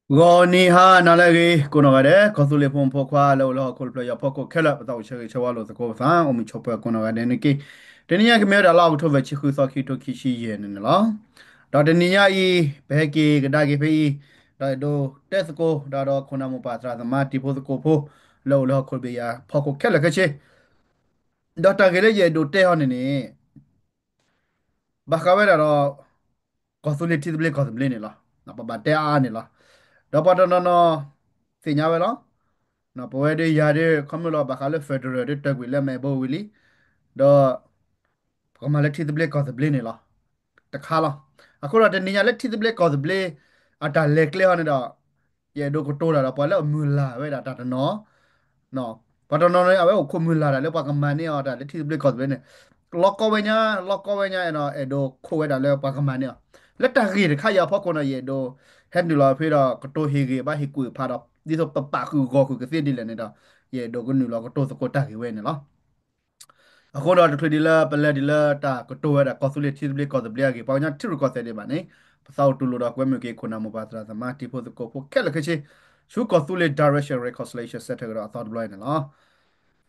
ဂီၤနံၤဟါနၤလၢအဂ့ၤ ကိးနီၢ်ဂၤဒဲး ကီၢ်သူလ့ၤဖိမုၣ်ဖိခွါလၢအိၣ်လၢဟီၣ်ခိၣ်တဖျၢၣ် ယီၤဖီခိၣ်ခဲလၢာ် ပသးအိၣ်ဆၢဂ့ၤဆၢဝါလိာ်သကိးပသး အိၣ်မုာ်ဆိးပၢၤကိးနီၢ်ဂၤဒဲးန့ၣ်တက့ၢ်. တနံၤညါကမ့ၢ်ဝဲဒၣ်လါအီးကထိဘၢၣ် ဆံဃုသီ ခံကထိခံဆံယဲၢ်န့ၣ်န့ၣ်လီၤ. ဒီးတနံၤညါအံၤ ပဟဲက့ၤကဒါက့ၤဖဲအံၤ ဒီးအဲၣ်ဒိးတဲသကိး ဒီးဒီးခိၣ်နၢ်မိၢ်ပၢ်သရၣ်သမါတံၤဖိသကိးဖိ လၢအိၣ်လၢဟီၣ်ခိၣ်တဘ့ၣ်ယၤဖီခိၣ်ခဲလၢာ်ခဲဆ့ ဒီးတၢ်ဂ့ၢ်လၢယအဲၣ်ဒိးတဲဟီန့ၣ်န့ၣ် ဘၣ်ဃးဝဲဒၣ်ဒီး ကီၢ်သူလ့ၤထံသဘျ့ကီၢ်သဘျ့န့ၣ်လီၤ. ပဘၣ်တဲအါအါန့ၣ်လီၤ. ဒီးပှၤတနီၤနီၤ သ့ၣ်ညါဝဲလီၤ. ပဝဲဒၣ်ယၤဒၣ် ခီမ့ၢ်လီၤ ဘၣ်ဃးလၢ federal ဒၣ်တၢ်ကွံာ်လၢမဲာ်ဘိဝံၤလံ. ဒီး ပကမၤလၢထံသဘျ့ကီၢ်သဘျ့န့ၣ်လီၤ. တခါလီၤ. အဃိဒီးတနံၤညါလၢထံသဘျ့ကီၢ်သဘျ့ အတၢ်လဲၤကျဲဟီန့ၣ်ဒီး ယအဲၣ်ဒိးကတိၤတၢ်ဒီးပှၤလၢအမုၢ်လၢ်ဝဲဒၣ်တၢ်တနီၤ ပှၤတနီၤနီၤ အဝဲအိၣ်ခိးမုၢ်လၢ်တၢ်လၢပှၤကမၤန့ၢ်အီၤတၢ်လၢထံသဘျ့ကီၢ်သဘျ့န့ၣ် လီၤကီဝဲညါ လီၤကီဝဲညါ အဲၣ်ဒိးခိးဝဲဒၣ်လၢပှၤကမၤန့ၢ်အီၤ လၢတၢ်ဂ့ၢ်တခါအံၤအဖီခိၣ်န့ၣ် ယအဲၣ်ဒိးဟဲနုာ်လီၤဖဲဒီးကတိၤဟ့ၣ်ဂ့ၤဘၣ်ဟ့ၣ်ကူၣ်ဖးဒီး ဒ်သိးပပာ်ဃုာ်ဂီၢ်ဃုာ်ကသ့ဒ်လဲၣ်န့ၣ်ဒီး ယအဲၣ်ဒိးကနုာ်လီၤကတိၤသကိးတၢ်ဂ့ၢ်ဝဲန့ၣ်လီၤ. အဃိဒီးတချုးဒ်လၢပလဲၤဒ်လၢတၢ်ကတိၤဝဲဒၣ် ကီၢ်သူလ့ၤထံသဘျ့ကီၢ်သဘျ့အဂ့ၢ် ပှၤကညီထံရူၢ်ကီၢ်သဲးဒံးဘၣ်န့ၣ် ပသးအိၣ်တူၢ်လိာ်ဒီးကွဲမုာ်က့ၤ ခိၣ်နၢ်မိၢ်ပၢ်သရၣ်သမါတံၤဖိသကိးဖိခဲလၢာ်ခဲဆ့ ဆူကီၢ်သူလ့ၤ Direction Reconciliation Center ကဒီးအသီတဘျီအံၤန့ၣ်လီၤ.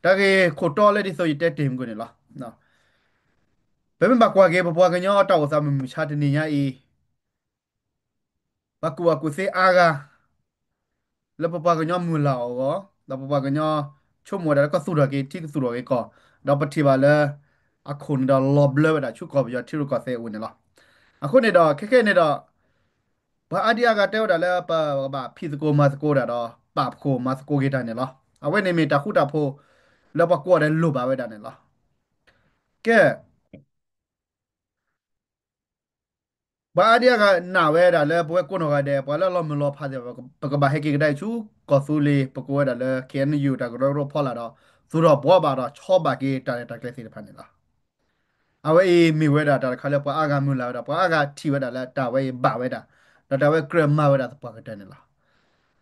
တၢ်ဂ့ၢ်ခိၣ်တီလၢဒ်သိးယတဲတ့ၢ်မုၢ်န့ၣ်လီၤ. ပမ့ၢ်ဘၣ်ကွၢ်က့ၤ ပပှၤကညီတၢ်အိၣ်သးမုၢ်မဆါတနံၤညါအံၤ ပှၤကူၣ်ဘၣ်ကူၣ်သ့အါဂၤ လၢပပှၤကညီမုၢ်လၢ်အီၤအဂီၢ် ဒီးပပှၤကညီဆိကမိၣ်ဝဲဒၣ်လၢကသူၣ်ထီၣ်က့ၤထံကသူၣ်ထီၣ်က့ၤကီၢ် ဒီးပထံၣ်ဘၣ်လၢ အခိၣ်န့ၣ်ဒီးလီၤဘျၢဝဲဒၣ်ဆူကီၢ်ပယီၤထံရူၢ်ကီၢ်သဲးအအိၣ်န့ၣ်လီၤ. အဃိန့ၣ်ဒီး ခဲခဲန့ၣ်ဒီး ပှၤအါဒံအါဂၤတဲဝဲဒၣ်လၢပကဘၣ်ဖံးသကိးမၤသကိးတၢ်ဒီး ပာ်ဖှိၣ်မၤသကိးက့ၤတၢ်န့ၣ်လီၤ. အဝဲန့ၣ်မ့ၢ်တၢ်ဃူတၢ်ဖိး လၢပှၤကိးဂၤဒဲးလိၣ်ဘၣ်ဝဲဒၣ်န့ၣ်လီၤ. ကဲ ပှၤအါဒံအါဂၤနာ်ဝဲဒၣ်လၢပဝဲကိးနီၢ်ဂၤဒဲး ပှၤလၢလီၤမုၢ်လီၤဖးသ့ၣ်တဖၣ် ပကဘၣ်ဟဲက့ၤကဒါအံၤဆူကီၢ်သူလ့ၤ ပကိးဝဲဒၣ်လၢ K N U တၢ်ကရၢကရိဖီလာ်ဒီး သူၣ်ထီၣ်ဘှီဘၣ်ဒီးဆီဘၣ်က့ၤတၢ်ရဲၣ်တၢ်ကျဲၤသ့ၣ်တဖၣ်န့ၣ်လီၤ. အဝဲအံၤမ့ၢ်ဝဲဒၣ်တၢ်တခါလၢပှၤအါဂၤမုၢ်လၢ်ဝဲဒၣ် ပှၤအါဂၤထံၣ်ဝဲဒၣ်လၢတၢ်ဝဲအံၤဘၣ်ဝဲဒၣ် ဒီးတၢ်ဝဲကြၢးမၤဝဲဒၣ်သပှၢ်ကတၢၢ်န့ၣ်လီၤ.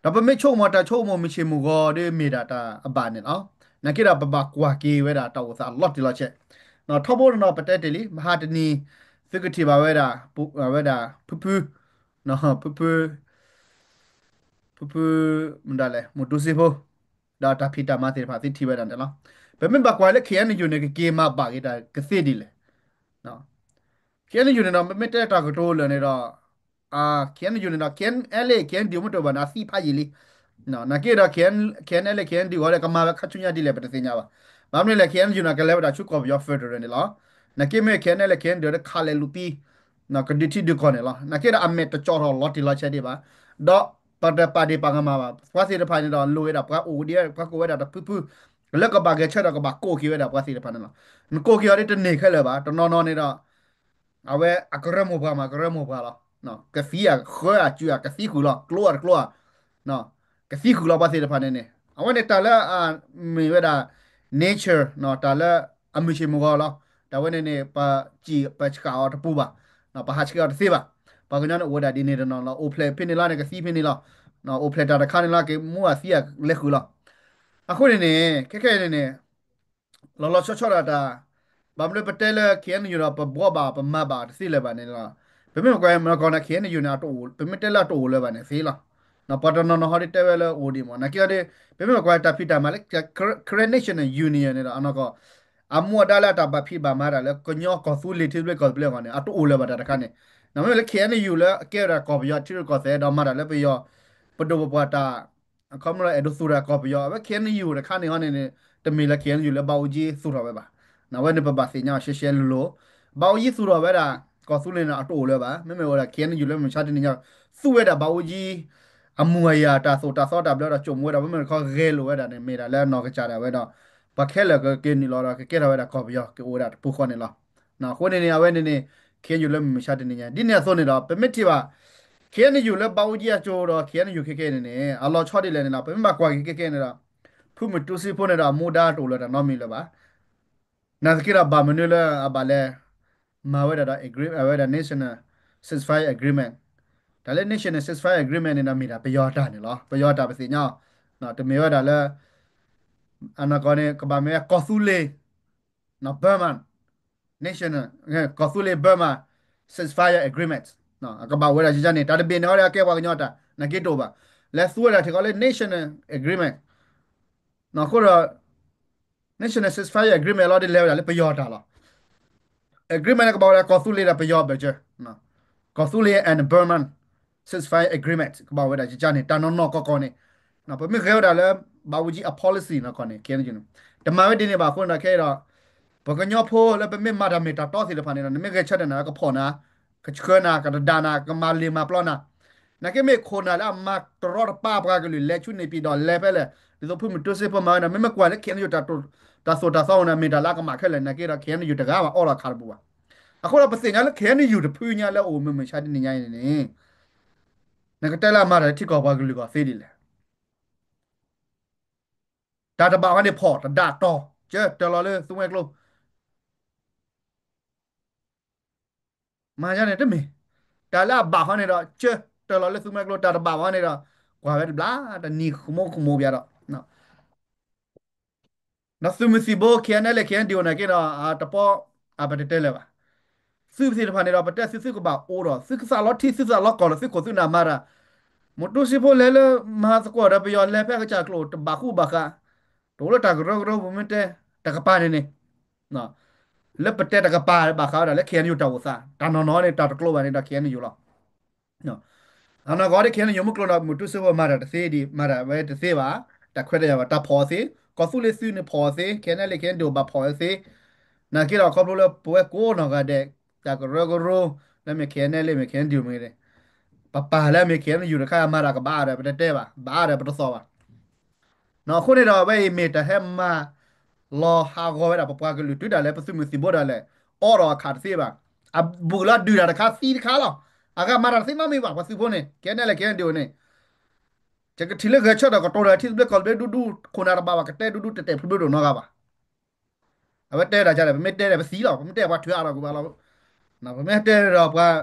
ဒီးပမ့ၢ်ဆိကမိၣ်တၢ်ဆိကမိၣ်မုၢ်ဆ့ၣ်မုၢ်ဂီၤဒီးမ့ၢ်ဒၣ်တၢ်အဘၣ်န့ၣ်လီၤ. နာ်က့ဒီးပဘၣ်ကွၢ်က့ၤဝဲဒၣ်တၢ်အိၣ်သးအလီၤတံၢ်လီၤဆဲး ထီဘိန့ၣ်ဒီးပတဲတ့ၢ်လံ မဟါတနံၤ သုကထံၣ်ဘၣ်ဝဲဒၣ် ဝဲဒၣ်ဖုဖု ဖုဖု ဖုဖု မတၤလဲၣ် မူတူစ့ဖိ ဒီးတၢ်ဖံးတၢ်မၤသ့ၣ်တဖၣ်သုထံၣ်ဝဲဒၣ်န့ၣ်လီၤ. ပမ့ၢ်ဘၣ်ကွၢ်လၢ K N U န့ၣ် ကက့ၤမၤဘၣ်က့ၤတၢ်ကသ့ဒ်လဲၣ် K N U န့ၣ်ဒီး ပမ့ၢ်တဲတၢ်ကတိၤလၢာ်န့ၣ်ဒီး K N U န့ၣ်ဒီး K N L A K N D O မ့ၢ်တအိၣ်ဘၣ်န့ၣ် အသံဖးယံာ်လံ. နာ်က့ဒီး K N L A K N D O အီၤဒီး ကမၤဝဲခါဆူညါဒ်လဲၣ် ပတသ့ၣ်ညါဘၣ်. ဘၣ်မနုၤလဲၣ် K N U န့ၣ် ကလဲၤဝဲဒၣ်ဆူကီၢ်ပယီၤ federal န့ၣ်လီၤ. နာ်က့မ့ၢ် K N L A K N D O ဒီး ခးလဲၤလူၤသံ ကဒုးထံဒုးကီၢ်န့ၣ်လီၤ. နာ်က့ဒီး အမဲာ်တကၠီၣ်ထီၣ်လီၤတံၢ်လီၤဆဲးဒံးဘၣ်. ဒီးပတပာ်ဒ့ၣ်ပာ်ကမၣ်ဘၣ်. ပှၤသ့ၣ်တဖၣ်န့ၣ်ဒီး လိၣ်ဝဲဒၣ်ပှၤအိၣ်ဒံး ပှၤကိးဝဲဒၣ်တဖုဖု လၢကဘၣ်ဂဲၤဆၢထၢၣ်ဒီးကဘၣ်ကိးက့ၤဝဲဒၣ်ပှၤသ့ၣ်တဖၣ်န့ၣ်လီၤ. နကိးက့ၤအီၤဒ်တန့ၢ်ခဲလၢာ်ဘၣ်. တနီၤနီၤန့ၣ်ဒီး အဝဲအကရၢမိၢ်ပှၢ်မး ကရၢမိၢ်ပှၢ်လီၤ. ကသံဧါ ဃၢဧါ စုဧါ ကသံဃုာ်လီၤ ကျိဧါ တကျိဧါ ကသံဃုာ်လီၤပှၤသ့ၣ်တဖၣ်န့ၣ်န့ၣ် အဝဲန့ၣ်တၢ်လၢ မ့ၢ်ဝဲဒၣ် nature တၢ်လၢအမုၢ်ဆ့ၣ်မုၢ်ဂီၤလီၤ. တၢ်ဝဲန့ၣ်န့ၣ် ပစံၣ်ပဆှၣ်အီၤတပူၤဘၣ်. ပဟးဆှဲးအီၤတသ့ဘၣ်. ပှၤကညီန့ၣ်အိၣ်ဝဲဒၣ်ဒ်န့ၣ်တနီၤလီၤ. အိၣ်ဖျဲၣ်ဖဲန့ၣ်လီၤန့ၣ် ကသံဖဲန့ၣ်လီၤ. အိၣ်ဖျဲၣ်တၢ်တခါန့ၣ်လီၤ ကမူအသံအလဲၤဃုာ်လီၤ. အဃိန့ၣ်န့ၣ် ခဲခဲအံၤန့ၣ်န့ၣ် လီၤလီၤဆီဆီဒၣ်တၢ် ဘၣ်မနုၤပတဲလၢ K N U ဒီး ပဘှီဘၣ် ပမၤဘၣ်တသ့လၢၤဘၣ်န့ၣ်လီၤ. ပမ့ၢ်ကွၢ်မနုၤကီၢ်န့ၣ် K N U န့ၣ် ပမ့ၢ်တဲလၢအတအိၣ်လၢၤဘၣ်န့ၣ်သ့လီၤ. ပှၤတနီၤနီၤဟီဒ်တဲဝဲလၢအိၣ်ဒံးမး နာ်က့ဒီး ပမ့ၢ်ကွၢ်တၢ်ဖံးတၢ်မၤလၢ Karen National Union န့ၣ်ဒီး အနီၢ်ကီၢ် အမူအဒါလၢအတၢ်ဘၣ်ဖံးဘၣ်မၤတၢ်လၢကညီကီၢ်သူလ့ၤထံသဘျ့ကီၢ်သဘျ့အဂီၢ်န့ၣ် အတအိၣ်လၢၤဘၣ်တၢ်တခါန့ၣ်. မ့မ့ၢ်လၢ K N U လၢအကဲဝဲဒၣ်ကီၢ်ပယီၤထံရူၢ်ကီၢ်သဲးဒီးမၤတၢ်လၢပယီၤ ပဒိၣ်ပပှၢ်တၢ် ခီမ့ၢ်လၢအဲၣ်ဒိးသူၣ်ထီၣ်ကီၢ်ပယီၤ အဝဲ K N U တခါန့ၣ်ဟီန့ၣ်န့ၣ် တမ့ၢ်လၢ K N U လၢဘၣ်အူကၠံသူၣ်ထီၣ်ဝဲဘၣ်. အဝဲန့ၣ်ပဘၣ်သ့ၣ်ညါအီၤရှဲရှဲလိၤလိၤ. ဘၣ်အူကၠံသူၣ်ထီၣ်ဝဲဒၣ် ကီၢ်သူလ့ၤန့ၣ် အတအိၣ်လၢၤဘၣ်. မ့မ့ၢ်ဝဲဒၣ် K N U လၢမုၢ်မဆါတနံၤညါ သူဝဲဒၣ်ဘၣ်အူကၠံ အမူအယၤတၢ်သိၣ်တၢ်သီတၢ်ဘျၢဒီး ကၠိၣ်မူဝဲဒၣ် မ့မ့ၢ်တခီဂဲၤလိာ်ဝဲဒၣ်န့ၣ် မ့ၢ်ဒၣ်လၢအနီၢ်ကစၢ်ဒၣ်ဝဲဒီး ပှၤခဲလၢာ်ကက့ၤနုာ်လီၤဒီး ကကဲထီၣ်ဝဲဒၣ်ကီၢ်ပယီၤကအိၣ်ဝဲဒၣ်တပူၤဃီန့ၣ်လီၤ. အဃိန့ၣ်န့ၣ် အဝဲန့ၣ်န့ၣ် K N U လၢမုၢ်မဆါတနံၤညါ ဒ်န့ၣ်အသိးန့ၣ်ဒီး ပမ့ၢ်ထံၣ်ဘၣ် K N U လၢဘၣ်အူကၠံအကၠိဒီး K N U ခဲခဲန့ၣ်န့ၣ် အလီၤဆီဒ်လဲၣ်န့ၣ်လီၤ. ပမ့ၢ်ဘၣ်ကွၢ်က့ၤခဲခဲန့ၣ်ဒီး ဖုမူတူစ့ဖိန့ၣ်ဒီး အမူဒါတအိၣ်လၢၤတၢ်နီတမံၤလၢၤဘၣ်. နာ်သက့ဒီး ဘၣ်မနုၤလၢအဘၣ်လဲၤ မၤဝဲဒၣ်ဒီး အဝဲဒၣ် National Ceasefire Agreement တၢ်လၢ National Ceasefire Agreement န့ၣ်ဒီး မ့ၢ်ဒၣ်ပယီၤတၢ်န့ၣ်လီၤ. ပယီၤတၢ်ပသ့ၣ်ညါအီၤ တမ့ၢ်ဝဲဒၣ်လၢ အနီၢ်ကီၢ်န့ၣ် ကဘၣ်မ့ၢ်ဝဲကီၢ်သူလ့ၤ Burma National ကီၢ်သူလ့ၤ Burma Ceasefire Agreement ကဘၣ်ဝဲဒၣ်ယန့ၣ် တၢ်တဘ့ၣ်န့ၣ်ဟီဒီး အကဲပှၤကညီတၢ် နာ်က့တအိၣ်ဘၣ်. လဲၤသူဝဲဒၣ်ထံကီၢ်လၢ national agreement အဃိဒီး national ceasefire agreement လီၤ ဒ်လဲၤဝဲဒၣ်လၢပယီၤတၢ်လီၤ. agreement န့ၣ် ကဘၣ်ဝဲဒၣ်ကီၢ်သူလ့ၤဒီးပယီၤဘၢၣ်စၢၤ, ကီၢ်သူလ့ၤ and Burma ceasefire agreement ကဘၣ်ဝဲဒၣ်ကကန့ၣ် တၢ်နီၢ်နီၢ်ကီၢ်ကီၢ်န့ၣ်, ပမ့ၢ်ဂဲၤဝဲဒၣ်လၢ ဘၣ်ဝံၤကံအ policy နီၢ်ကီၢ်န့ၣ် ခဲအံၤ တမၤဝဲဒ်န့ၣ်ဘၣ်အဃိန့ၣ် ခဲအံၤဒီး ပှၤကညီဖိလၢပမ့ၢ်မၤတၢ်မ့ၢ်တၢ်တီသ့ၣ်တဖၣ်န့ၣ်ဒီး နမ့ၢ်ဂဲၤဆၢထၢၣ်န့ၣ် ကဖီၣ်နၤ, ကဆှၢနၤ, ကတဒၣ်နၤ, ကမၤလ့ၤမၤပျီနၤ, နာ်က့မ့ၢ်ခိၣ်နၢ်လၢအမၤတရီတပါပှၤကလုာ်လဲၤဆူန့ၣ်ပံၤဒီးလဲၤဖဲလဲၣ် ဒ်သိးဖုမုၢ်တူစ့ဖိမၤဝဲန့ၣ် မ့မ့ၢ်ကွၢ်လၢ ခဲအံၤ တၢ်သိၣ်တၢ်သီန့ၣ် မ့ၢ်တၢ်လၢအကမၣ်ခဲလၢာ် နာ်က့ဒီး ခဲအံၤ တဂၤဘၣ်အီၣ်ဒီးခးတဘူၣ်ဘၣ်. အဃိဒီးပသ့ၣ်ညါလၢ ခဲအံၤ တဖုညါလၢအိၣ်မုာ်မုာ်ဆါဒ်န့ၣ်ညါအံၤန့ၣ် နကတဲလၢအမၤတၢ်လၢထံကီၢ်ပှၤကလုာ်ဂီၢ်သ့ဒ်လဲၣ်. တၢ်တဘၣ်ဃီန့ၣ်ဖီၣ် တဒၣ်တီၤ ကၢတၢၤလီၤလၢသူမှဲကျိ မၤညါန့ၣ်တမ့ၢ်, တၢ်လၢအဘၣ်ဃီန့ၣ်ဒီး ကၢတၢၤလီၤလၢသူမှဲကျိ တၢ်တဘၣ်ဃီန့ၣ်ဒီး ကွၢ်ဝဲတဘျါ တနံၤဃမိခမိပယါဒီး ဒီးသုးမုၢ်သံၣ်ဘိ ခဲအံၤ လၢ ခဲအံၤ ဒ်အိၣ်နာ်က့ဒီး တပီ အပတတဲလၢၤဘၣ်. သုးသ့ၣ်တဖၣ်န့ၣ်ဒီး ပတဲသုသုကဘၣ်အိၣ်ဒီး သုကသးလီထံ သုသးလီကီၢ်ဒီး သုခိၣ်သုနၢ်မၤတၢ်, မုၢ်တူစ့ဖိလဲၤလၢမၤသကိးဒီးပယီၤလဲၤဖဲအကစၢ်ကျိာ် တဘၣ်ဃူဘၣ်ဃး, တအိၣ်လၢတၢ်ကရၢကရိပမ့ၢ်တဲ တကပၤန့ၣ်န့ၣ် လၢပတဲတကပၤဘၣ်ဃးဝဲဒၣ်လၢ ခဲအံၤ တၢ်အိၣ်သး တၢ်နီၢ်နီၢ်န့ၣ် တၢ်တကျိၤဘၣ်န့ၣ်ဒီး ခဲအံၤ လီၤ. အနီၢ်ကီၢ်ဒ် ခဲအံၤ မုၢ်ကျိၤဒီး မုၢ်တူစ့ဖိမၤတၢ်တသ့ဒံး မၤတၢ်ဝဲတသ့ဘၣ်, တၢ်ခွဲးတၢ်ယာ်ဘၣ် တၢ်ဖီၣ်အသ့, ကီၢ်သူလ့ၤသုးန့ၣ်ဖီၣ်အသ့, ခဲအံၤ လၢ ခဲအံၤ ဒ်အိၣ်ဘၣ်ဖီၣ်အသ့, နာ်က့ဒီးခီဖျိလၢပဝဲကိးနီၢ်ဂၤဒဲး တၢ်ကရၢကရိ လၢမ့ၢ် ခဲအံၤ လၢမ့ၢ် ခဲအံၤ ဒ်အိၣ်မ့ၢ်ဂ့ၤန့ၣ် ပပာ်လၢမ့ၢ် ခဲအံၤ ယူၤတခါမၤတၢ်ကဘၣ်ဒီး ပတတဲဘၣ်, ဘၣ်ဒီးပတသီၣ်ဘၣ်. အဃိန့ၣ်ဒီး အဝဲအံၤမ့ၢ်တၢ်ဟဲမၤလီၤဟးဂီၤဝဲဒၣ် ပပှၤကလုာ်တုၤဒၣ်လဲာ် ပသုးမုၢ်သံၣ်ဘိဒၣ်လဲာ် အီၣ်ဒီးအခးတသ့ဘၣ်. အဘူးလၢဒုးတၢ်တခါသံတခါလီၤ. အဂၤမၤတၢ်တသ့နီတမံၤဘၣ် ပှၤသုးဖိန့ၣ် ခဲအံၤ လၢ ခဲအံၤ ဒ်အိၣ်န့ၣ် ယကထံၣ်လၢဂဲၤဆၢထၢၣ်ကတိၤတၢ်ထံသဘျ့ကီၢ်သဘျ့ဒူဒူ ခိၣ်နၢ်တဘၣ်ဘၣ် ကတဲဒူဒူတဲာ်တဲာ်ဖျုးဖျုးဒိၣ်နီတဂၤဘၣ်. အဝဲတဲဒၣ်ကလဲၣ် ပမ့ၢ်တဲဒီးပသံလီၤ ပမ့ၢ်တဲပှၤထုးအါထီၣ်ကွံာ်ဘၣ်လီၤ. ပမ့ၢ်တဲဒီးပှၤ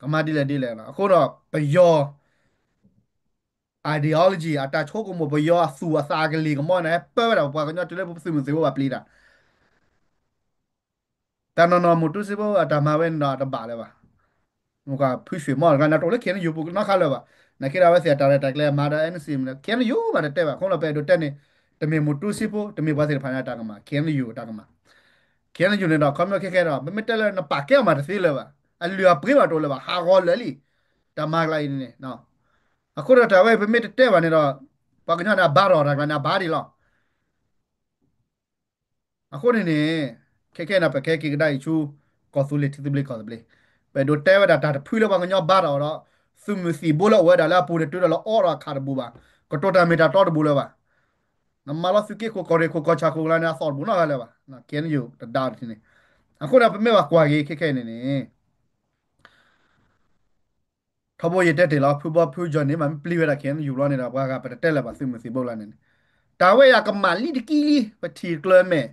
ကမၤဒ်လဲၣ်ဒ်လဲၣ်လီၤ. အဃိဒီးပယီၤ ideology အတၢ်ဆိကမိၣ် ပယီၤအသူၣ်အသးအကလံၤကမီန့ၣ် ဟဲပၢဝဲဒၣ်ပပှၤကညီတုၤလၢပသုးမုၢ်သံၣ်ဘိဘၣ်ပျံၤတၢ် တၢ်နီၢ်နီၢ် မုၢ်တူစ့ဖိအတၢ်မၤဝဲန့ၣ်ဒီးတဘၣ်လၢၤဘၣ်. မ့ၢ်ကွၢ်ဖုဆွေမောင်တဂၤန့ၣ် တအိၣ်လၢ ခဲအံၤ ပူၤနီတခါလၢၤဘၣ်. နာ်က့ဒီးအဝဲသ့ၣ်အတၢ်ရဲၣ်တၢ်ကျဲၤမၤဒီး NCA မ့ၢ် ခဲအံၤ မၤတၢ်တဲဘၣ် အဃိဒီးပအဲၣ်ဒိးတဲန့ၣ် တမ့ၢ်မုၢ်တူစ့ဖိ တမ့ၢ်ပှၤသ့ၣ်တဖၣ်န့ၣ်အတၢ်ကမၣ် ခဲအံၤ အတၢ်ကမၣ် ခဲအံၤ န့ၣ်ဒီး ခီပညီခဲခဲဒီး ပမ့ၢ်တဲလၢနပာ်ကဲအီၤမးတသ့လၢၤဘၣ် အလုၢ်အပှ့ၤဘၣ်တအိၣ်လၢၤဘၣ် ဟးဂီၤလၢာ်လံ တၢ်မၤကျါအံၤန့ၣ် အဃိဒီးတၢ်ဝဲအံၤ ပမ့ၢ်တတဲဘၣ်န့ၣ်ဒီး ပှၤကညီန့ၣ် အဘါထီၣ်တၢ်ကျါန့ၣ် အဘါဒံးလီၤ. အဃိန့ၣ်န့ၣ် ခဲခဲန့ၣ် ပကဟဲက့ၤကဒါအံၤဆူ ကီၢ်သူလ့ၤထံသဘျ့ကီၢ်သဘျ့ ပအဲၣ်ဒိးတဲဝဲဒၣ်တၢ်တဖုလၢပှၤကညီဘါထီၣ်ဒီး သုးမုၢ်သံၣ်ဘိလၢအိၣ်ဝဲဒၣ်လၢအပူၤန့ၣ် တုၤဒၣ်လဲာ်အီၣ်ဒီးအခးတဘူၣ်ဘၣ်, ကတိၤတၢ်မ့ၢ်တၢ်တီတဘူၣ်လၢၤဘၣ်. နမၤလီၤသုးက့ခိၣ်ကီၢ်ရ့ၣ်ခိၣ်ကီၢ်ဆၣ်ခိၣ်ကျါန့ၣ် အသီၣ်တဘူၣ်နီတဂၤလၢၤဘၣ်. ခဲအံၤ တဒါအီၤတထံၣ်န့ၣ် အဃိန့ၣ် ပမ့ၢ်ဘၣ်ကွၢ်က့ၤခဲခဲအံၤန့ၣ်န့ၣ် ထီဘိယတဲတ့ၢ်လီၤ ဖုဘီဖုကၠီၣ်န့ၣ် မ့မ့ၢ်ပျံၤဝဲဒၣ် ခဲအံၤ ယူၤဘျီန့ၣ်ဒီး ပှၤဂၤပတတဲလၢၤဘၣ် သုးမုၢ်သံၣ်ဘိလၢန့ၣ်န့ၣ် တၢ်ဝဲအံၤအကမၣ်လံတကံလံ ပထံၣ်ကျၢၤမဲာ်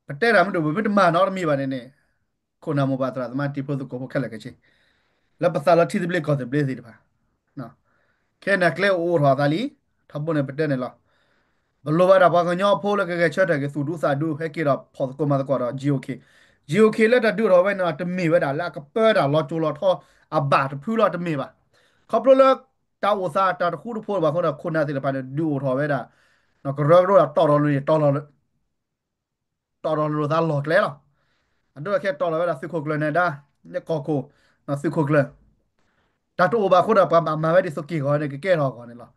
ပတဲတၢ်မ့ၢ်ဒိၣ် ပမ့ၢ်တမၤနီတမံၤဘၣ်န့ၣ်န့ၣ် ခိၣ်နၢ်မိၢ်ပၢ်သရၣ်သမါတံၤဖိသကိးဖိခဲလၢာ်ခဲဆ့ လၢပသးလီထံသဘျ့ကီၢ်သဘျ့သ့ၣ်တဖၣ် ခဲအံၤန့ၣ် ကျဲအိၣ်ထီၣ်အသးလံ ထီဘိန့ၣ်ပတဲန့ၣ်လီၤ. ပလိၣ်ဘၣ်ဒၣ်ပှၤကညီဖိလၢကဂဲၤဆၢထၢၣ်က့ၤသူၣ်ဒူသးဒူ ဟဲက့ၤဒီးဖီၣ်သကိးမၤသကိးဒီး GOK, GOK လၢတၢ်ဒုးအိၣ်ထီၣ်ဝဲန့ၣ် တမ့ၢ်ဝဲဒၣ်လၢအကပၢတၢ်လီၤစိၤလီၤထီအဘၣ်တဖုလီၤ တမ့ၢ်ဘၣ်. ခီဖျိလၢ တၢ်အိၣ်သးတၢ်တဃူတဖိးဘၣ်အဃိဒီး ခိၣ်နၢ်သ့ၣ်တဖၣ်န့ၣ် ဒုးအိၣ်ထီၣ်ဝဲဒၣ် ကရၢကရိဒီးတီၢ်ထီၣ်လိာ်န့ၣ် တီၢ်ထီၣ်လိာ်သးလီၢ်ကျဲလီၤ. အဒိခဲတီၢ်လီၤဝဲဒၣ်သုးခိၣ်ကျၢၢ်နဲၤဒါ လၢကီၢ်ခိၣ် သုးခိၣ်ကျၢၢ် တၢ်တအိၣ်ဘၣ်အဃိဒီး ပှၤဘၣ်မၤဝဲဒ်သိးက့ၢ်ဂီၤန့ၣ် ကကဲထီၣ်အဂီၢ်န့ၣ်လီၤ.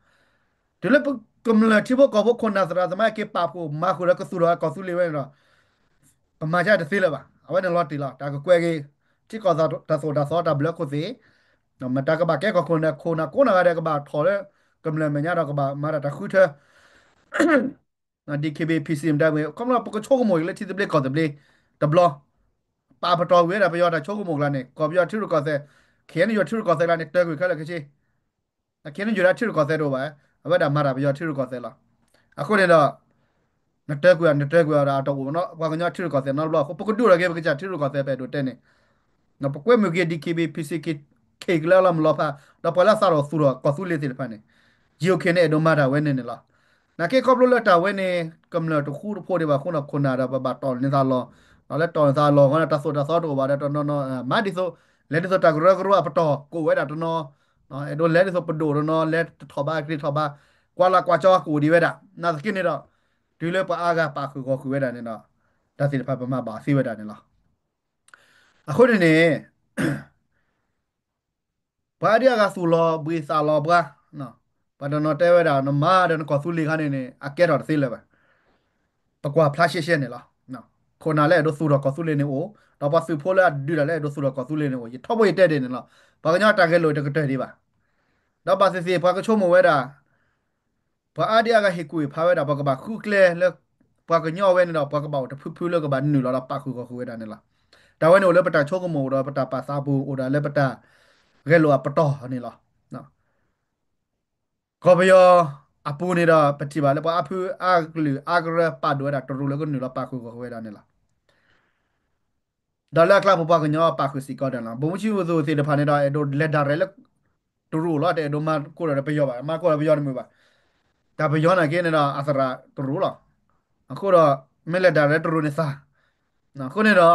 တုၤလၢပကမျၢၢ်ထံဖိကီၢ်ဖိခိၣ်နၢ်သရၣ်သမါက့ၤပာ်ဖှိၣ်မၤဃုာ်ဒီးကသူၣ်ထီၣ်ကီၢ်သူလ့ၤဝဲန့ၣ်ဒီး ပမၤကတသ့လၢၤဘၣ်. အဝဲန့ၣ်လီၤတံၢ်လီၤ တၢ်ကကွဲးက့ၤ ထံကီၢ်တၢ်သိၣ်တၢ်သီတၢ်ဘျၢခိၣ်သ့ၣ် မတၤကဘၣ်ကဲကီၢ်ခိၣ်န့ၣ် ခိၣ်နၢ်ကိးနီၢ်ဂၤဒဲးကဘၣ်ထီၣ်လၢ ကမျၢၢ်မဲာ်ညါဒီးကဘၣ်မၤတၢ်တၢ်ဃုထၢ DKBA PC မတၤမ့ၢ် ခီဖျိပကဆိကမိၣ်က့ၤလၢထံသဘျ့ကီၢ်သဘျ့ တဘျီ ပာ်ပတီၢ်ကွံာ်ဝဲဒၣ်ပယီၤတၢ်ဆိကမိၣ်ကျါန့ၣ် ကီၢ်ပယီၤထံရူၢ်ကီၢ်သဲး KNU ထံရူၢ်ကီၢ်သဲးကျါန့ၣ် တၢကွံာ်ခဲလၢာ်ခဲဆ့ KNU ဒၣ်ထံရူၢ်ကီၢ်သဲးတအိၣ်ဘၣ် အဝဲဒၣ်မၤတၢ်ပယီၤထံရူၢ်ကီၢ်သဲးလီၤ. အဃိန့ၣ်ဒီး နတၢကွံာ် နတၢကွံာ်အီၤဒီးအတအိၣ်နီၤ ပှၤကညီထံရူၢ်ကီၢ်သဲးနီတဘျီအဃိ ပကဒုးထီၣ်က့ၤပကစၢ်ထံရူၢ်ကီၢ်သဲး ပအဲၣ်ဒိးတဲန့ၣ် ပကွဲမုာ်က့ၤ DKBA PC က့ၤကလၢလီၤမုၢ်လီၤဖး ဒီးပှၤလၢအသးထီၣ်သူၣ်ထီၣ်ကီၢ်သူလ့ၤသ့ၣ်တဖၣ်န့ၣ် GOK န့ၣ် အဲၣ်ဒိးမၤတၢ်ဝဲန့ၣ်န့ၣ်လီၤ. နာ်က့ခီဖျိလၢတၢ်ဝဲန့ၣ် ကမျၢၢ်တဃူတဖိးဒံးဘၣ်အဃိန့ၣ် ခိၣ်နၢ်ဒီးပဘၣ်တီၢ်န့ၢ်သးလီၢ် ဒီးလၢတီၢ်န့ၢ်သးလီၢ်အဃိန့ၣ် တၢ်သိၣ်တၢ်သီတအိၣ်ဘၣ်ဒီးတနီၤနီၤ မၤဒ်သိး လဲၤဒ်သိးတၢ်ကရၢကရိအပတီၢ် ကိးဝဲဒၣ်တနီၤ အဲၣ်ဒိးလဲၤဒ်သိးပဒိၣ်တနီၤ လဲၤတထီၣ်ဘၣ်အကြ့ထီၣ်ဘၣ်, ကွၢ်လၢ်ကွၢ်ကၠီကအိၣ်ဒံးဝဲဒၣ်, နာ်သက့န့ၣ်ဒီး တုၤလၢပှၤအါဂၤပာ်ဃုာ်ဂီၤဃုာ်ဝဲဒၣ်န့ၣ်ဒီး တၢ်သ့ၣ်တဖၣ်ပမၤဘၣ်သ့ဝဲဒၣ်န့ၣ်လီၤ. အဃိန့ၣ်န့ၣ် ပှၤအါဒံအါဂၤသူၣ်လီၤဘှံးသးလီၤပှၤ, ပှၤတနီၤတဲဝဲဒၣ် နမၤဒီးနကီၢ်သူလ့ၤခါန့ၣ်န့ၣ် အကဲထီၣ်တသ့လၢၤဘၣ်. ပကွၢ်ဖျါရှဲရှဲန့ၣ်လီၤ. ခိၣ်နၢ်လၢအဲၣ်ဒိးသူၣ်ထီၣ်ကီၢ်သူလ့ၤန့ၣ်အိၣ်, ဒီးပှၤသုးဖိလၢအဒုးတၢ်လၢအဲၣ်ဒိးသူၣ်ထီၣ်ကီၢ်သူလ့ၤန့ၣ်အိၣ်, ယထီဘိယတဲဒ်န့ၣ်လီၤ. ပှၤကညီတၢ်ဂဲၤလိာ်တကတၢၢ်ဒံးဘၣ်. ဒီးဘၣ်သ့ၣ်သ့ၣ် ပှၤကဆိကမိၣ်ဝဲဒၣ် ပှၤအါဒံအါဂၤဟ့ၣ်ကူၣ်ဟ့ၣ်ဖးဝဲဒၣ် ပှၤကဘၣ်ဃုကျဲလၢ ပှၤကညီဝဲန့ၣ်ဒီး ပှၤကဘၣ်အိၣ်တဖုဖုလၢကဘၣ်နုာ်လီၤဒီးပာ်ဃုာ်ဂီၤဃုာ်ဝဲဒၣ်န့ၣ်လီၤ. တၢ်ဝဲန့ၣ်အိၣ်လၢပတၢ်ဆိကမိၣ်ဒီးပတၢ်ပာ်သးပူၤ အိၣ်ဒၣ်လၢပတၢ်ဂဲၤလိာ်အပတီၢ်န့ၣ်လီၤ. ကီၢ်ပယီၤအပူၤန့ၣ်ဒီး ပထံၣ်ဘၣ်လၢပှၤအါဖုအါကလုာ်အါကရၢပာ်ဒိၣ်ဝဲဒၣ်တရူးလၢကနုာ်လီၤပာ်ဃုာ်ဂီၤဃုာ်ဝဲဒၣ်န့ၣ်လီၤ. ဒီးလၢအကျါပပှၤကညီပာ်ဃုာ်စ့ၢ်ကီးဒၣ်လီၤ. ဗိုလ်မှူးချစ်သူသ့ၣ်တဖၣ်န့ၣ်ဒီး အဲၣ်ဒိးလဲၤဒၣ်ရဲၣ်လၢ တရူးလီၤ. တအဲၣ်ဒိးမၤကိၢ်ဒီးပယီၤဘၣ်, မၤကိၢ်ဒီးပယီၤတမုာ်ဘၣ်. တၢ်ပယီၤနာ်က့န့ၣ်ဒီး အသရၣ်တရူးလီၤ. အဃိဒီး မ့ၢ်လဲၤဒၣ်ရဲၣ်တရူးန့ၣ်သး. အဃိန့ၣ်ဒီး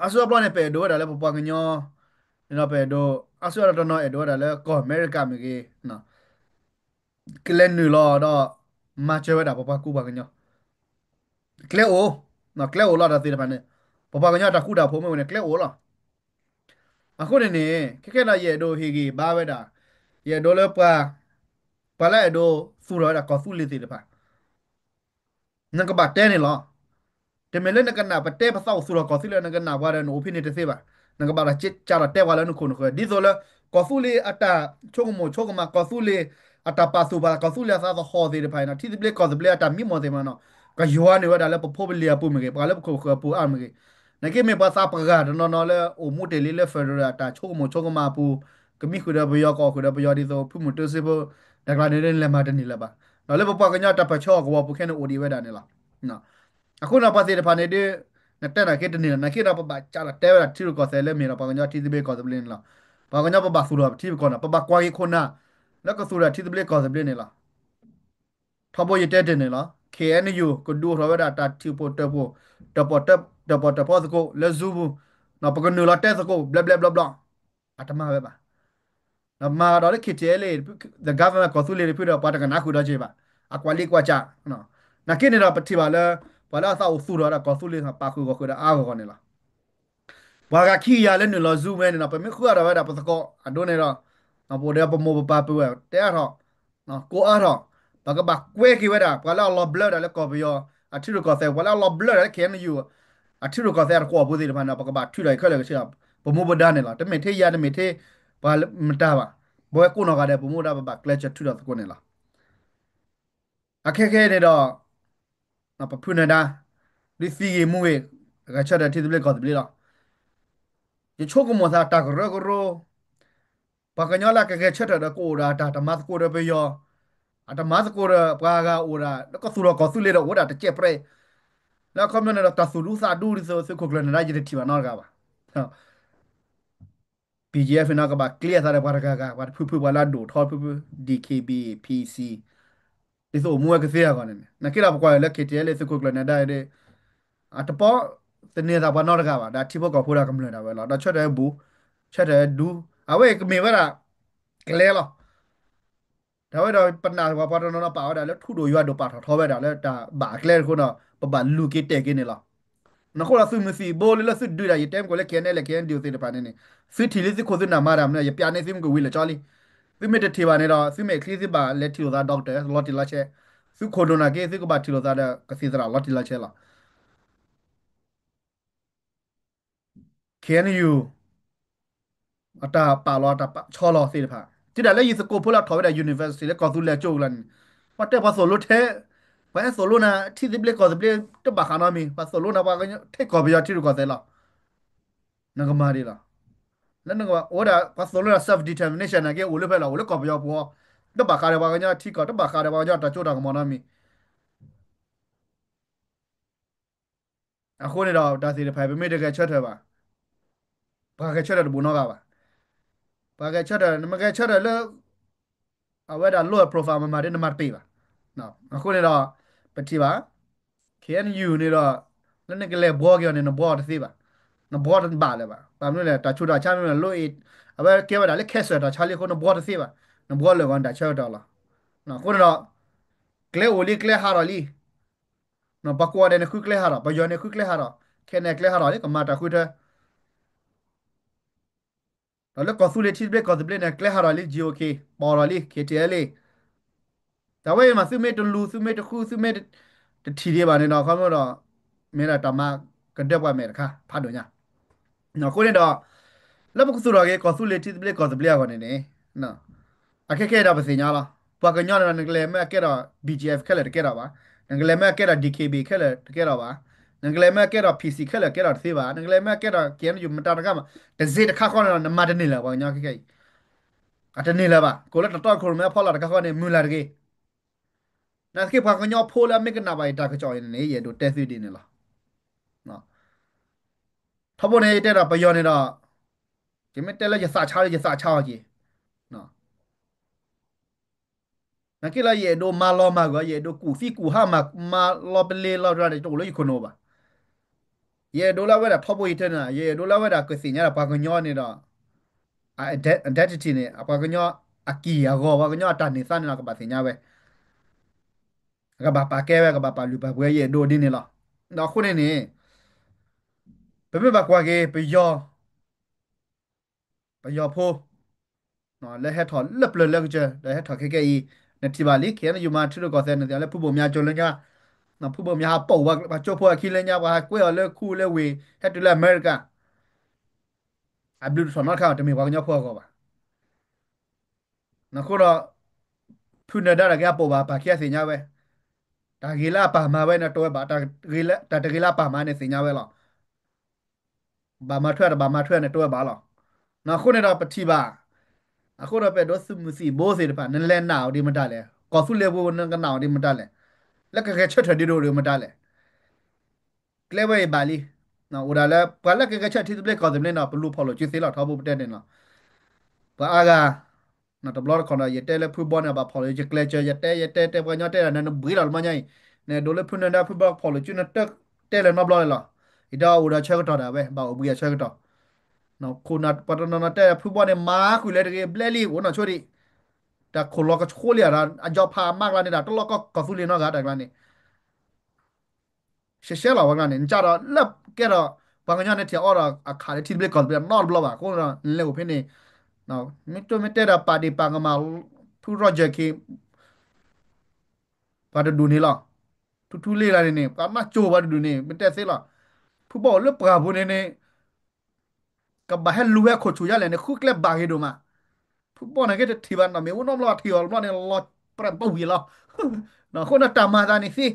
အါစုအါဘျီန့ၣ် ပအဲၣ်ဒိးဝဲဒၣ်လၢပပှၤကညီ န့ၣ်ဒီးပအဲၣ်ဒိး အါစုအါဘျီတနီၤအဲၣ်ဒိးဝဲဒၣ်လၢကီၢ်အမဲရကၤမ့ၢ်ဂ့ၤ ကလဲၤနုာ်လီၤဒီး မၤစၢၤဝဲဒၣ်ပပှၤကူပှၤကညီ ကျဲအိၣ်, ကျဲအိၣ်လီၤ. တၢ်သ့ၣ်တဖၣ်န့ၣ် ပပှၤကညီတၢ်ဃူတၢ်ဖိးမ့ၢ်ဝဲန့ၣ် ကျဲအိၣ်လီၤ. အဃိန့ၣ်န့ၣ် ခဲကဲဒီးယအဲၣ်ဒိးဟ့ၣ်ဂံၢ်ဘါဝဲဒၣ်, ယအဲၣ်ဒိးလၢပှၤ, ပှၤလၢအဲၣ်ဒိးသူၣ်ထီၣ်ဝဲဒၣ်ကီၢ်သူလ့ၤသ့ၣ်တဖၣ် နကဘၣ်တဲန့ၣ်လီၤ. တမ့ၢ်လၢနကနၣ်ပတဲပသးအိၣ်သူၣ်ထီၣ်ကီၢ်သူလ့ၤ နကနၣ်ပှၤဒီးနအိၣ်ဖဲန့ၣ်တသ့ဘၣ်. နကဘၣ်ဒီးကးဒီးတဲပှၤလၢနခိၣ်နဃၢၤ ဒ်သိးလၢ ကီၢ်သူလ့ၤအတၢ်ဆိကမိၣ်ဆိကမး ကီၢ်သူလ့ၤအတၢ်ပာ်သူၣ်ပာ်သး ကီၢ်သူလ့ၤအသးသဟီၣ်သ့ၣ်တဖၣ်အံၤနီၤ ထံသဘျ့ကီၢ်သဘျ့အတၢ်မံမီၢ်သ့ၣ်တဖၣ်နီၤ ကယွၤန့ၢ်ဝဲဒၣ်လၢပဖိပလံၤအပူၤမ့ၢ်ဂ့ၤ ပှၤလၢပခိၣ်ပဃၢၤအပူၤအါမ့ၢ်ဂ့ၤ နက့မ့ၢ်ပှၤသးပှၢ်တနီၤနီၤလၢအိၣ်မူတ့ၢ်လံလၢ federal အတၢ်ဆိကမိၣ်ဆိကမးအပူၤ ကမံဃုာ်ဒီးပယီၤ ကအိၣ်ဃုာ်ဒီးပယီၤဒ်သိး ဖုမုၢ်တုစ့ဖိ တၢ်ကျါန့ၣ်ဒ်လဲၤမၤတန့ၢ်လၢၤဘၣ်. ဒီးလၢပပှၤကညီတၢ်ပၢၢ်ဆၢအကဝီၤပူၤခဲန့ၣ်အိၣ်ဒံးဝဲဒၣ်န့ၣ်လီၤ. အဃိန့ၣ်ပှၤသ့ၣ်တဖၣ်န့ၣ်ဒ် နတဲနာ်က့တန့ၢ်လီၤ နာ်က့ဒီးပဘၣ်ကးဒီးတဲဝဲဒၣ်ထံရူၢ်ကီၢ်သဲးလၢမ့ၢ်ဒီးပှၤကညီထံသဘျ့ကီၢ်သဘျ့န့ၣ်လီၤ. ပှၤကညီပဘၣ်သူၣ်ထီၣ်ပထံပကီၢ်န့ၣ် ပဘၣ်ကွၢ်က့ၤခိၣ်နၢ် လၢကသူၣ်ထီၣ်ထံသဘျ့ကီၢ်သဘျ့န့ၣ်လီၤ. ထီဘိယတဲတ့ၢ်န့ၣ်လီၤ KNU ကဒုးအိၣ်ထီၣ်ဝဲဒၣ်တၢ်ထံၣ်ပိၢ်တၢၢ်ပိၢ် တၢၣ်ပီၣ်တၢၣ်ပီၣ်တၢၣ်ဖီသကိးလၢ Zoom ပူၤ ပကနုာ်လီၤတဲသကိး ဘျဲဘျဲဘျီဘျီ အတမၤဝဲဘၣ်. ဒီးမၤဒီးလၢ KTLA the government ကီၢ်သူလ့ၤတဖုဒီး ပှၤတကနၣ်ဃုာ်ဒီးက့ၤဘၣ် အကွၢ်လံကွၢ်ကး နာ်က့န့ၣ်ဒီးပထံၣ်ဘၣ်လၢ ပှၤလၢအသးအိၣ်သူၣ်ထီၣ်ဒီးကီၢ်သူလ့ၤ ပာ်ဃုာ်ဂီၤဃုာ်ဒီးအါဂီၢ်ဂီၢ်န့ၣ်လီၤ. ပှၤဂၤခံကယၤလၢနုာ်လီၤ Zoom ဝဲန့ၣ်ဒီး ပမ့ၢ်ဃုအါထီၣ်ဝဲဒၣ်ပသကိး အဒိန့ၣ်ဒီး ပအိၣ်ဒီးပမိၢ်ပပၢ်ပုၢ်ဝဲၢ် တဲအါထီၣ် ကိးအါထီၣ် ပကဘၣ်ကွဲက့ၤဝဲဒၣ် ပှၤလၢအလီၤဘျၢဒၣ်လၢကီၢ်ပယီၤ အထံရူၢ်ကီၢ်သဲး ပှၤလၢအလီၤဘျၢဒၣ်လၢ KNU အထံရူၢ်ကီၢ်သဲးအတကွီၢ်ပူၤသ့ၣ်တဖၣ်န့ၣ် ပကဘၣ်ထုးထီၣ်အံၤခဲလၢာ်ကဆ့ ပမူပဒါန့ၣ်လီၤ. တမ့ၢ်ထဲယၤ တမ့ၢ်ထဲ ပှၤမတၤဘၣ် ပဝဲကိးနီၢ်ဂၤဒဲး ပမူဒါပဘၣ်ကျဲးစၢးထုးထီၣ်သကိးန့ၣ်လီၤ. အခဲခဲအံၤန့ၣ်ဒီး ပဖုနၢၤဒါ ဒုးသံဂ့ၤမူဂ့ၤ ဂဲၤဆၢထၢၣ်ထံသဘျ့ကီၢ်သဘျ့လီၤ. ယဆိကမိၣ်သးတၢ်ကရၢကရိ ပှၤကညီလၢကဂဲၤဆၢထၢၣ်ဒီးကအိၣ်ဒီးအတၢ်တမၤသကိးဒီးပယီၤ အတမၤသကိးဒီးပှၤဂၤအိၣ်ဒၣ် လၢကသူၣ်ထီၣ်ကီၢ်သူလ့ၤဒီးအိၣ်ဝဲဒၣ်တကဲးပြဲး လၢအခီပညီန့ၣ်ဒီးတၢ်သူၣ်ဒူသးဒူဒ်သိးသုးခိၣ်ကျၢၢ်နၢၤဒါယတထံၣ်ဘၣ်နီတဂၤဘၣ်. BGF န့ၣ်ကဘၣ်ကျ့အသးဒီးပှၤတဂၤဂၤ ပှၤတဖုဖုပှၤလၢအဒိၣ်ထီဖုဖု DKBA PC ဒ်သိးအိၣ်မူဝဲကသ့အဂီၢ်န့ၣ်န့ၣ် နာ်က့ဒီးပကွၢ်လၢ KTLA သုးခိၣ်ကျၢၢ်နၢၤဒါဒီး အတပိာ်သန့ၤသးပှၤနီတဂၤဘၣ် ဒီးထံဖိကီၢ်ဖိဒီးကမျၢၢ်ဒၣ်ဝဲလီၤ. ဒီးဆၢထၢၣ်ဝဲဘူး ဆၢထၢၣ်ဝဲဒူ အဝဲအံၤကမ့ၢ်ဝဲဒၣ် ကျဲလီၤ. တၢ်ဝဲဒီးပနာ်ပှၤပှၤတနီၤနီၤပာ်ဝဲဒၣ်လၢထူဒိၣ်ယွၤဒိၣ်ပာ်ထီၣ်ထီဝဲဒၣ်လၢတၢ်ဘၣ်အကျဲတခိၣ်ဒီး ပဘၣ်လူၤက့ၤတဲာ်က့ၤန့ၣ်လီၤ. နဃိဒီးသုးမုၢ်သံၣ်ဘိလၢသုးဒုးဒၣ် ယတဲမ့ၢ်ကီးလၢ KNLA KNDO သ့ၣ်တဖၣ်န့ၣ်န့ၣ် သုထံၣ်လံသုးခိၣ်သုးနၢ်မၤတၢ်မနုၤ ယပျးန့ၢ်သုမ့ၢ်ကဝံၤလၢာ်ကၠီလံ. သုမ့ၢ်တထံၣ်ဘၣ်န့ၣ်ဒီး သုမ့ၢ်အချံသုဘၣ်လဲၤထံၣ်လိာ်သး doctor လီၤတံၢ်လီၤဆဲး, သုးခိၣ်ဒိၣ်နာ်က့ သုကဘၣ်ထံၣ်လိာ်သးဒီးကသံၣ်သရၣ်လီၤတံၢ်လီၤဆဲးလီၤ. ခဲအံၤ အတၢ်ပာ်လီၤတၢ်ပာ်ဆီလီၤသ့ၣ်တဖၣ် တုၤဒၣ်လၢယသကိးဖိလၢအထီၣ်ဝဲဒၣ် university လၢကီၢ်သူလ့ၤအကၠိအကျါန့ၣ် ပှၤတဲပှၤသိၣ်လိထဲ ပှၤအဲၣ်သိၣ်လိနၤ ထံသဘျ့ကီၢ်သဘျ့ တဘၣ်ဃးနီတမံၤ ပှၤသိၣ်လိနၤ ပှၤထဲကီၢ်ပယီၤထံရူၢ်ကီၢ်သဲးလီၤ. နကမၤဒ်လီၤ. လၢနကဝဲဒၣ်ပှၤသိၣ်လိနၤ self determination နာ်က့ အိၣ်လၢဖဲလီၤ အိၣ်လၢကီၢ်ပယီၤပူၤ တဘၣ်ဃးဒီးပှၤကညီထံကီၢ် တဘၣ်ဃးဒီးပှၤကညီတၢ်စိတၢ်ကမီၤနီတမံၤ အဃိန့ၣ်ဒီး တၢ်သ့ၣ်တဖၣ် ပမ့ၢ်တဂဲၤဆၢထၢၣ်ဘၣ်, ပှၤဂဲၤဆၢထၢၣ်တဘူးနီတဂၤဘၣ်. ပှၤဂဲၤဆၢထၢၣ် နမ့ၢ်ဂဲၤဆၢထၢၣ်လၢ အဝဲဒၣ် low profile မၤမၤဒီး နမၤတပ့ၢ်ဘၣ်. အဃိန့ၣ်ဒီး ပထံၣ်ဘၣ် KNU န့ၣ်ဒီး လၢနကလဲၤဘှီက့ၤအီၤန့ၣ် နဘှီအီၤတသ့ဘၣ်. နဘှီတဘၣ်လၢၤဘၣ်. ဘၣ်မနုၤလဲၣ် တၢ်ဆူးတၢ်ဆါမ့ၢ်မ့ၢ်လိၣ်အ့ၣ် အဝဲကဲဝဲဒၣ်လၢ cancer တၢ်ဆါလံအဃိ နဘှီတသ့ဘၣ်. နဘှီလၢာ်ဂီၤန့ၣ်တၢ်ဆၢကတီၢ်လီၤ. အဃိန့ၣ်ဒီး ကျဲအိၣ်လံကျဲဟးထီၣ်လံ. ပှၤကိးဂၤဒဲးန့ၣ်ဃုကျဲဟးထီၣ်, ပယီၤန့ၣ်ဃုကျဲဟးထီၣ်, ခဲန့ၣ်ကျဲဟးထီၣ်လံ ကမၤတၢ်ဃုထၢ ဒီးလၢကီၢ်သူလ့ၤထံသဘျ့ကီၢ်သဘျ့န့ၣ် ကျဲဟးထီၣ်လံ GOK ပိာ်ထီၣ်လံ KTLA တၢ်ဝဲအံၤမး သုမ့ၢ်တလူၤ သုမ့ၢ်တဃု သုမ့ၢ်တထံၣ်ဒံးဘၣ်န့ၣ်ဒီး ခီဖျိဒီး မ့ၢ်ဒၣ်တၢ်မၤကဒၢပှၤမဲာ်တခါ ဖးဒိၣ်ညါ. အဃိန့ၣ်ဒီး လၢပကသူၣ်ထီၣ်က့ၤ ကီၢ်သူလ့ၤထံသဘျ့ကီၢ်သဘျ့အဂီၢ်န့ၣ်န့ၣ် အခဲခဲအံၤဒီးပသ့ၣ်ညါလီၤ. ပှၤကညီန့ၣ်ဒီး နကလဲၤမ့ၢ်အကဲဒီး BGF ခဲလၢာ်တကဲထီၣ်ဘၣ်. နကလဲၤမ့ၢ်အကဲဒီး DKB ခဲလၢာ်တကဲထီၣ်ဘၣ်. နကလဲၤမ့ၢ်အကဲဒီး PC ခဲလၢာ်ကဲထီၣ်တသ့ဘၣ်. နကလဲၤမ့ၢ်အကဲဒီး KNU မတၤတဂၤမး တစ့တခါဃီန့ၣ်ဒီး နမၤတန့ၢ်လၢၤ ပှၤကညီခဲခဲအံၤ အတန့ၢ်လၢၤဘၣ်. ကိးလၢတတီခိၣ်ရိၣ်မဲအဖီလာ်တခါဃီန့ၣ် မုၢ်လၢ်တဂ့ၤ. နာ်သက့ ပှၤကညီဖိလၢအမ့ၢ်ကနၣ်ဘၣ်အံၤတၢ်ကစီၣ်အံၤန့ၣ်န့ၣ် ယအဲၣ်ဒိးတဲသုဒ်န့ၣ်လီၤ. ထီဘိန့ၣ် ယတဲဒီးပယီၤန့ၣ်ဒီး ယမ့ၢ်တဲလၢယသးဆါလၢယသးဆါအီၤက့ၤ နာ်က့လၢယအဲၣ်ဒိးမၤလီၤမၢ်ကွံာ် ယအဲၣ်ဒိးကူၣ်သံကူၣ်ဟါမၤ မၤလီၤပလ့ၤလီၤတရၣ်န့ၣ် တအိၣ်လၢယခိၣ်နူာ်ဘၣ်. ယအဲၣ်ဒိးလၢအဝဲဒၣ်ထီဘိယတဲန့ၣ် ယအဲၣ်ဒိးလၢအဝဲဒၣ်ကသ့ၣ်ညါဒၣ်ပှၤကညီန့ၣ်ဒီး identity န့ၣ် ပှၤကညီအကံၢ်အဂီၤ ပှၤကညီအတၢ်န့ၢ်သါန့ၣ်ဒီး ကဘၣ်သ့ၣ်ညါဝဲ ကဘၣ်ပာ်ကဲဝဲ ကဘၣ်ပာ်လုၢ်ပာ်ပှ့ၤ ယအဲၣ်ဒိးဒ်န့ၣ်လီၤ. ဒီးအဃိန့ၣ်န့ၣ် ပမ့ၢ်ဘၣ်ကွၢ်က့ၤ ပယီၤ ပယီၤဖိ လၢဟဲထီၣ်လၢပျၢၤလၢကစၢၢ် ဒီးဟဲထီၣ်ခဲကဲအံၤ နထံၣ်ဘၣ်လံ ခဲအံၤနယူၤမၤထံရူၢ်ကီၢ်သဲး နသ့ၣ်ညါလၢဖုဘိၣ်မၠါကၠိလၢညါ ဖုဘိၣ်မၠါဟးပိာ်ဝဲ ပှၤကၠိဖိအခံလၢညါ ပှၤဟးကွဲအီၤလၢခူလၢဝ့ၢ် ဟဲတုၤလၢအမဲရကၤ အဘျုးတထီၣ်နီတခါ တမ့ၢ်ပှၤကညီဖိအဂီၢ်ဘၣ်. အဃိဒီး ဖုနၢၤဒါတၢ်ဂ့ၢ်အပိာ်ဘၣ်ပာ်ခံအသ့ၣ်ညါဝဲ, တၢ်ဂ့ၤလၢအပာ်မၤဝဲန့ၣ်တဝဲဘၣ်, တၢ်တဂ့ၤလၢအပာ်မၤန့ၣ်သ့ၣ်ညါဝဲလီၤ. ဘၣ်မၤထွဲတဘၣ်မၤထွဲန့ၣ်တဝဲဘၣ်လီၤ. အဃိန့ၣ်ဒီးပထံၣ်ဘၣ်, အဃိဒီးပအဲၣ်ဒိးသုးမုၢ်သံၣ်ဘိသ့ၣ်တဖၣ် နလဲၤနာ်အီၤဒ်မတၤလဲၣ်, ကီၢ်သူလ့ၤပူၤနကနာ်အီၤဒ်မတၤလဲၣ်, လၢကဂဲၤဆၢထၢၣ်ဒ်ဒိၣ်ဒ်မတၤလဲၣ် ကျဲဝဲအံၤဘၣ်လံ. အိၣ်ဒၣ်လၢ ပှၤလၢကဂဲၤဆၢထၢၣ်ထံသဘျ့ကီၢ်သဘျ့န့ၣ် ပလူၤဖီၣ်လိာ်စုသ့လီၤ ထီဘိပတဲန့ၣ်လီၤ. ပှၤအါဂၤ, တဘျီတခီၣ်ဒီး ယတဲလၢဖုဘီန့ၣ် ဘၣ်ဖီၣ်လိာ်စုကျဲးစၢး ယတဲ ယတဲ တဲ ပှၤကညီတဲဒၣ် နနဘှံးလီၤတဘျီညါအံၤ, နဒိးလၢဖုနၢၤဒါဖုဘီဖီၣ်လိာ်စု နတတဲလၢၤနီတဘျီလၢၤလီၤ. ယတဲအိၣ်ဒီးဆၢကတီၢ်ဒၣ်ဝဲ ဘၣ်အိၣ်ဘှံးအဆၢကတီၢ်. ခိၣ်နၢ်ပှၤတနီၤနီၤတဲ ဖုဘီန့ၣ် မၤဃုာ်လၢတဂ့ၤ ဘျဲလံ အိၣ်နီၢ်ဆိဒံး, တၢ်ခိၣ်လီၤကဆှိလံဧါဒီး အကၠီဖးမါကျါန့ၣ်ဒၣ် တလီၢ်ကီၢ်သူလ့ၤနီတဂၤတၢ်ကျါန့ၣ် ရှဲရှဲလီၤဝဲကျါန့ၣ် နကဒီးလၢကဲဒီး ပှၤကညီန့ၣ်ထံၣ်အီၤဒီးအခးလၢထံသဘျ့ကီၢ်သဘျ့နီတဘျီဘၣ် အဃိဒီး နလဲၤအိၣ်ဖဲန့ၣ် မ့ၢ်တိၢ်မ့ၢ်တဲဒီးပာ်ဒ့ၣ်ပာ်ကမၣ် ဖု Roger Khin ပှၤတဒူၣ်န့ၣ်လီၤ. ထူထူလ့လၢ်န့ၣ်န့ၣ် ပှၤနၢ်ကၠိပှၤတဒူၣ်န့ၣ် မ့ၢ်တဲသ့လီၤ. ဖုဘီအိၣ်လၢပှၢ်ပူၤန့ၣ်န့ၣ် ကဘၣ်ဟဲလူၤဝဲခိၣ်ဆူၣ်ယါလဲၣ်န့ၣ် ဃုကျဲဘၣ်ဂ့ၤဒိၣ်မး. ဖုဘီန့ၣ်က့တထံၣ်ဘၣ်နီတမံၤ အိၣ်နီတဘျီထံၣ်အီၤတဘျီန့ၣ် လီၤပြးပဝံၤလီၤ. အဃိန့ၣ်တၢ်မၤသးန့ၣ်သ့.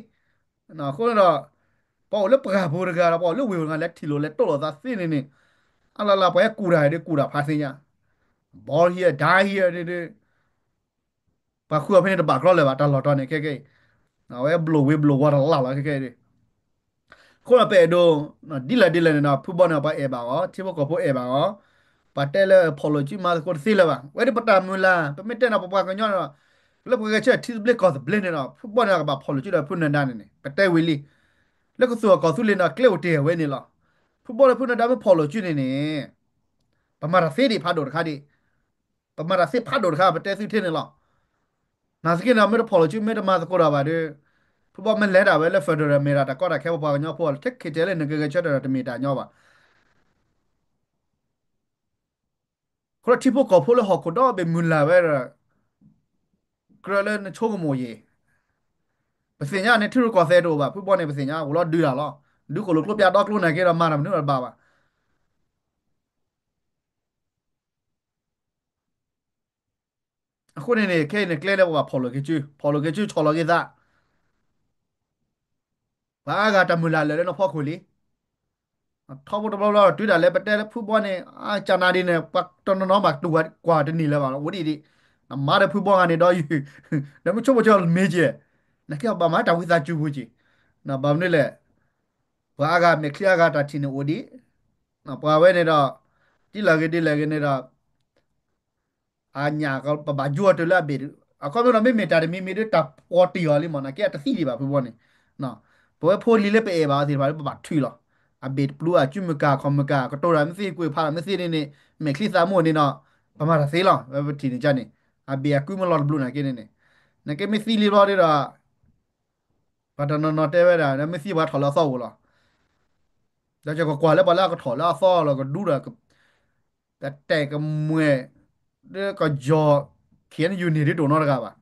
အဃိန့ၣ်ဒီး ပှၤအိၣ်လၢပှၢ်ပူၤတဂၤဒီး ပှၤအိၣ်လၢဝ့ၢ်ပူၤတဂၤ လဲၤထံၣ်လိာ်လဲၤတိၢ်လိာ်သးသ့န့ၣ်န့ၣ် အလၢ်လၢ်ပှၤဟဲကူၣ်တၢ်ဒီးကူၣ်တၢ်ဖးသ့ညါ born here die here န့ၣ် ပှၤဃုအီၤဖဲန့ၣ်တဘၣ်ကြီလၢၤဘၣ် တၢ်လီၢ်တတီၤန့ၣ် ခဲကဲအံၤ အဝဲဘျိၣ်ဝ့ၤဘျိၣ်ဝီၤတလၢ်လီၤ ခဲကဲအံၤ အဃိဒီးပအဲၣ်ဒိး ဒ်လဲၣ်ဒ်လဲၣ်န့ၣ်ဒီး ဖုဘီန့ၣ် ပှၤအဲၣ်ဘၣ်အီၤ ထံဖိကီၢ်ဖိအဲၣ်ဘၣ်အီၤ ပှၤတဲလၢဖီၣ်လိာ်စုမၤသကိးတသ့လၢၤဘၣ် ဝဲဒၣ်ပတၢ်မုၢ်လၢ် ပမ့ၢ်တဲန့ၣ် ပပှၤကညီန့ၣ်ဒီး လၢပှၤဂဲၤဆၢထံသဘျ့ကီၢ်သဘျ့န့ၣ်ဒီး ဖုဘီန့ၣ်ကဘၣ်ဖီၣ်လိာ်စုဒီးဖုနၢၤဒါန့ၣ်န့ၣ် ပတဲဝံၤလံ လၢကသူၣ်အီၤကီၢ်သူလ့ၤန့ၣ် ကျဲအိၣ်တ့ၢ်ဝဲန့ၣ်လီၤ. ဖုဘီဒီးဖုနၢၤဒါမ့ၢ်ဖီၣ်လိာ်စုန့ၣ်န့ၣ် ပမၤတၢ်သ့ဒံးဖးဒိၣ်တခါဒံး ပမၤတၢ်သ့ဖးဒိၣ်တခါ ပတဲသုထဲန့ၣ်လီၤ. နာ်သက့န့ၣ် မ့ၢ်တဖီၣ်လိာ်စု မ့ၢ်တမၤသကိးတၢ်ဘၣ်ဒီး ဖုဘီမ့ၢ်လဲၤဒၣ်ဝဲလၢ federal မ့ၢ်ဒၣ်တၢ်ကီတၢ်ခဲ ပပှၤကညီဖိအလီၢ် ထဲခံထဲလၢနကဂဲၤဆၢထၢၣ်ဒီးတမ့ၢ်တၢ်ညီဘၣ်. အဃိဒီးထံဖိကီၢ်ဖိလၢဟီၣ်ခိၣ်ဒီဘ့ၣ်မုၢ်လၢ်ဝဲဒီး ကြၢးလၢနဆိကမိၣ်ယံၤ ပသ့ၣ်ညါန့ၣ် ထံရူၢ်ကီၢ်သဲးတအိၣ်ဘၣ် ဖုဘီန့ၣ် ပသ့ၣ်ညါ အိၣ်လီၤဒုးတၢ်လီၤ. ဒုးကအိၣ်လိာ်ကျိပျၢ်ဒီကျိနာ်က့ဒီး မၤတၢ်မနုၤတဘၣ်ဘၣ်. အဃိန့ၣ်န့ၣ် ခဲအံၤန့ၣ် ကျဲလၢပဘၣ်ဖီၣ်လိာ်က့ၤစု ဖီၣ်လိာ်က့ၤစု ဆီၣ်လီၤက့ၤသး ပှၤအါဂၤတၢ်မုၢ်လၢ်လၢာ်လၢနဖီခိၣ်လံ. ထီဘိတဘျီဘျီ တုၤဒၣ်လဲာ်ပတဲလၢဖုဘီန့ၣ် အကၢ်နၤဒ်န့ၣ် ပှၤတနီၤနီၤဘၣ်တူၢ်ကွၢ်တန့ၢ်လၢၤဘၣ်လီၤ အိၣ်ဒံးဒံး. နမၤဒီးဖုဘီဂၤန့ၣ်ဒီးယုၢ် ဒီးမ့ၢ်ဆိကမိၣ်ဆိမ့ၢ်ကဲ နကဲဘၣ်မၤတၢ်ဝံသးစူၤပူၤက့ၤ ဘၣ်မနုၤလဲၣ် ပှၤအါဂၤမဲာ်ချံအါဂၤတၢ်ထံၣ်န့ၣ်အိၣ်ဒံး ပှၤဝဲန့ၣ်ဒီး ဒ်လဲၣ်ဂ့ၤဒ်လဲၣ်ဂ့ၤန့ၣ်ဒီး အညၣ်ပဘၣ်ယိအီၤတုၤလၢအဘ့ၣ် အခီပညီဒီး မ့မ့ၢ်တၢ်တမံၤမံၤဒီး တၢ်ပီတ့ၢ်အီၤလံမး နာ်က့အတသံဒံးဘၣ်ဖုဘီန့ၣ်. ပဝဲဖိလံၤလၢပအဲၣ်ဘၣ်အီၤသ့ၣ်တဖၣ်ဒီး ပဘၣ်ထုးလီၤ. အဘ့ၣ်တပျူၤအစုမုၢ်ကၢ်ခီၣ်မုၢ်ကၢ် ကတိၤတၢ်မ့ၢ်သ့ ကွံာ်ဖးတၢ်မ့ၢ်သ့န့ၣ်န့ၣ် မဲာ်ချံသးမိၢ်န့ၣ်ဒီး ပမၤတၢ်သ့လီၤ. ဝဲပထံၣ်န့ၣ်ကန့ၣ် အဘ့ၣ်အကုမ့ၢ်လီၤတဘျုးနာ်က့န့ၣ်န့ၣ် နကမ့ၢ်သံလံဘျီဒီး ပှၤတနီၤနီၤတဲဝဲဒၣ် မ့ၢ်သံပှၤထီၣ်လၢအသီအိၣ်လီၤ. ဒီးယကကွၢ်လၢပှၤလၢအကထီၣ်လၢအသီလီၤ ကဒူဒီး ကတဲာ်ကမှဲၤ ဒီးကယီၤ ခ့ၣ်အဲၣ်ယူၣ်န့ၢ်ဒ်တအိၣ်နီတဂၤဘၣ်.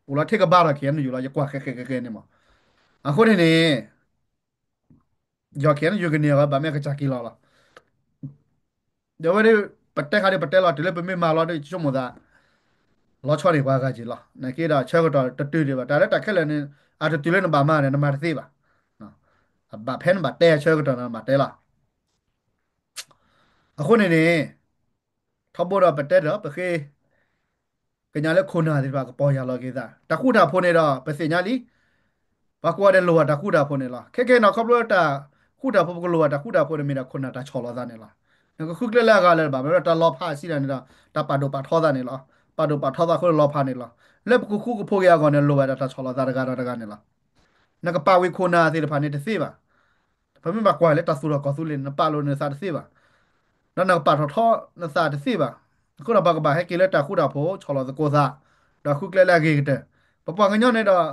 အိၣ်လီၤထဲကဘါထီၣ် ခ့ၣ်အဲၣ်ယူၣ်လီၤ ယကွၢ်ဃဲဃဲဃဲဃဲန့ၣ်မး. အဃိန့ၣ်န့ၣ် ယီၤ ခ့ၣ်အဲၣ်ယူၣ် ကန့ၢ်အီၤဘၣ် မ့ၢ်ကစၢ်က့ၤလီၤလီၤ. ဒီးဝဲဒၣ် ပတဲခါဒ်ပတဲလီၤ တုၤလၢပမ့ၢ်မၤလီၤဒီး ဆိကမိၣ်သး လီၤဆီန့ၢ်ပှၤဂၤက့ၤလီၤ. နာ်က့ဒီးဆၢကတီၢ်တတုၤဒံးဘၣ် တၢ်လၢတၢ်ခဲလၢာ်န့ၣ် အတတုၤလၢနဘၣ်မၤန့ၣ် နမၤတသ့ဘၣ်. အဘၣ်ဖဲနဘၣ်တဲဆၢကတီၢ်န့ၣ် နဘၣ်တဲလီၤ. အဃိန့ၣ်န့ၣ် ထီဘိဒီးပတဲဒီး ပဃ့ ကညးလၢခိၣ်နၢ်သ့ၣ်တဖၣ်ကပီၢ်ယၢ်လီၤက့ၤသး တၢ်ဃူတၢ်ဖိးန့ၣ်ဒီး ပသ့ၣ်ညါလံ. ပှၤကိးဂၤဒဲးလိၣ်ဘၣ်တၢ်ဃူတၢ်ဖိးန့ၣ်လီၤ. ခဲခဲအံၤန့ၣ် ခီဖျိလၢတၢ်ဃူတၢ်ဖိး ပကလိၣ်ဘၣ်တၢ်ဃူတၢ်ဖိးန့ၣ်မ့ၢ်ဒၣ်ခိၣ်နၢ်တၢ်ဆီၣ်လီၤသးန့ၣ်လီၤ. နကဃုကျဲလၢအဂၤလၢၤဘၣ် မ့ၢ်ဒီးတၢ်လီၤဖးအဆံးတၢ်န့ၣ်ဒီး တၢ်ပာ်ဒိၣ်ပာ်ထီသးန့ၣ်လီၤ. ပာ်ဒိၣ်ပာ်ထီသးအဃိလီၤဖးန့ၣ်လီၤ. လၢပကဃူကဖိးက့ၤအဂီၢ်န့ၣ်လိၣ်ဘၣ်တၢ်ဆီၣ်လီၤသးတဂၤဒီးတဂၤန့ၣ်လီၤ. နကပာ်ဝံၤခိၣ်နၢ်သ့ၣ်တဖၣ်န့ၣ်တသ့ဘၣ်. ပမ့ၢ်ဘၣ်ကွၢ်လၢတၢ်သူၣ်ထီၣ်ကီၢ်သူလ့ၤ နပာ်လီၤနသးတသ့ဘၣ်. ဒီးနကပာ်ထီၣ်ထီနသးတသ့ဘၣ်. အဃိဒီးပှၤကဘၣ်ဟဲက့ၤလၢတၢ်ဃူတၢ်ဖိး ဆီၣ်လီၤသကိးသး ဒီးဃုကျဲလၢအဂ့ၤကတၢၢ်. ပပှၤကညီန့ၣ်ဒီး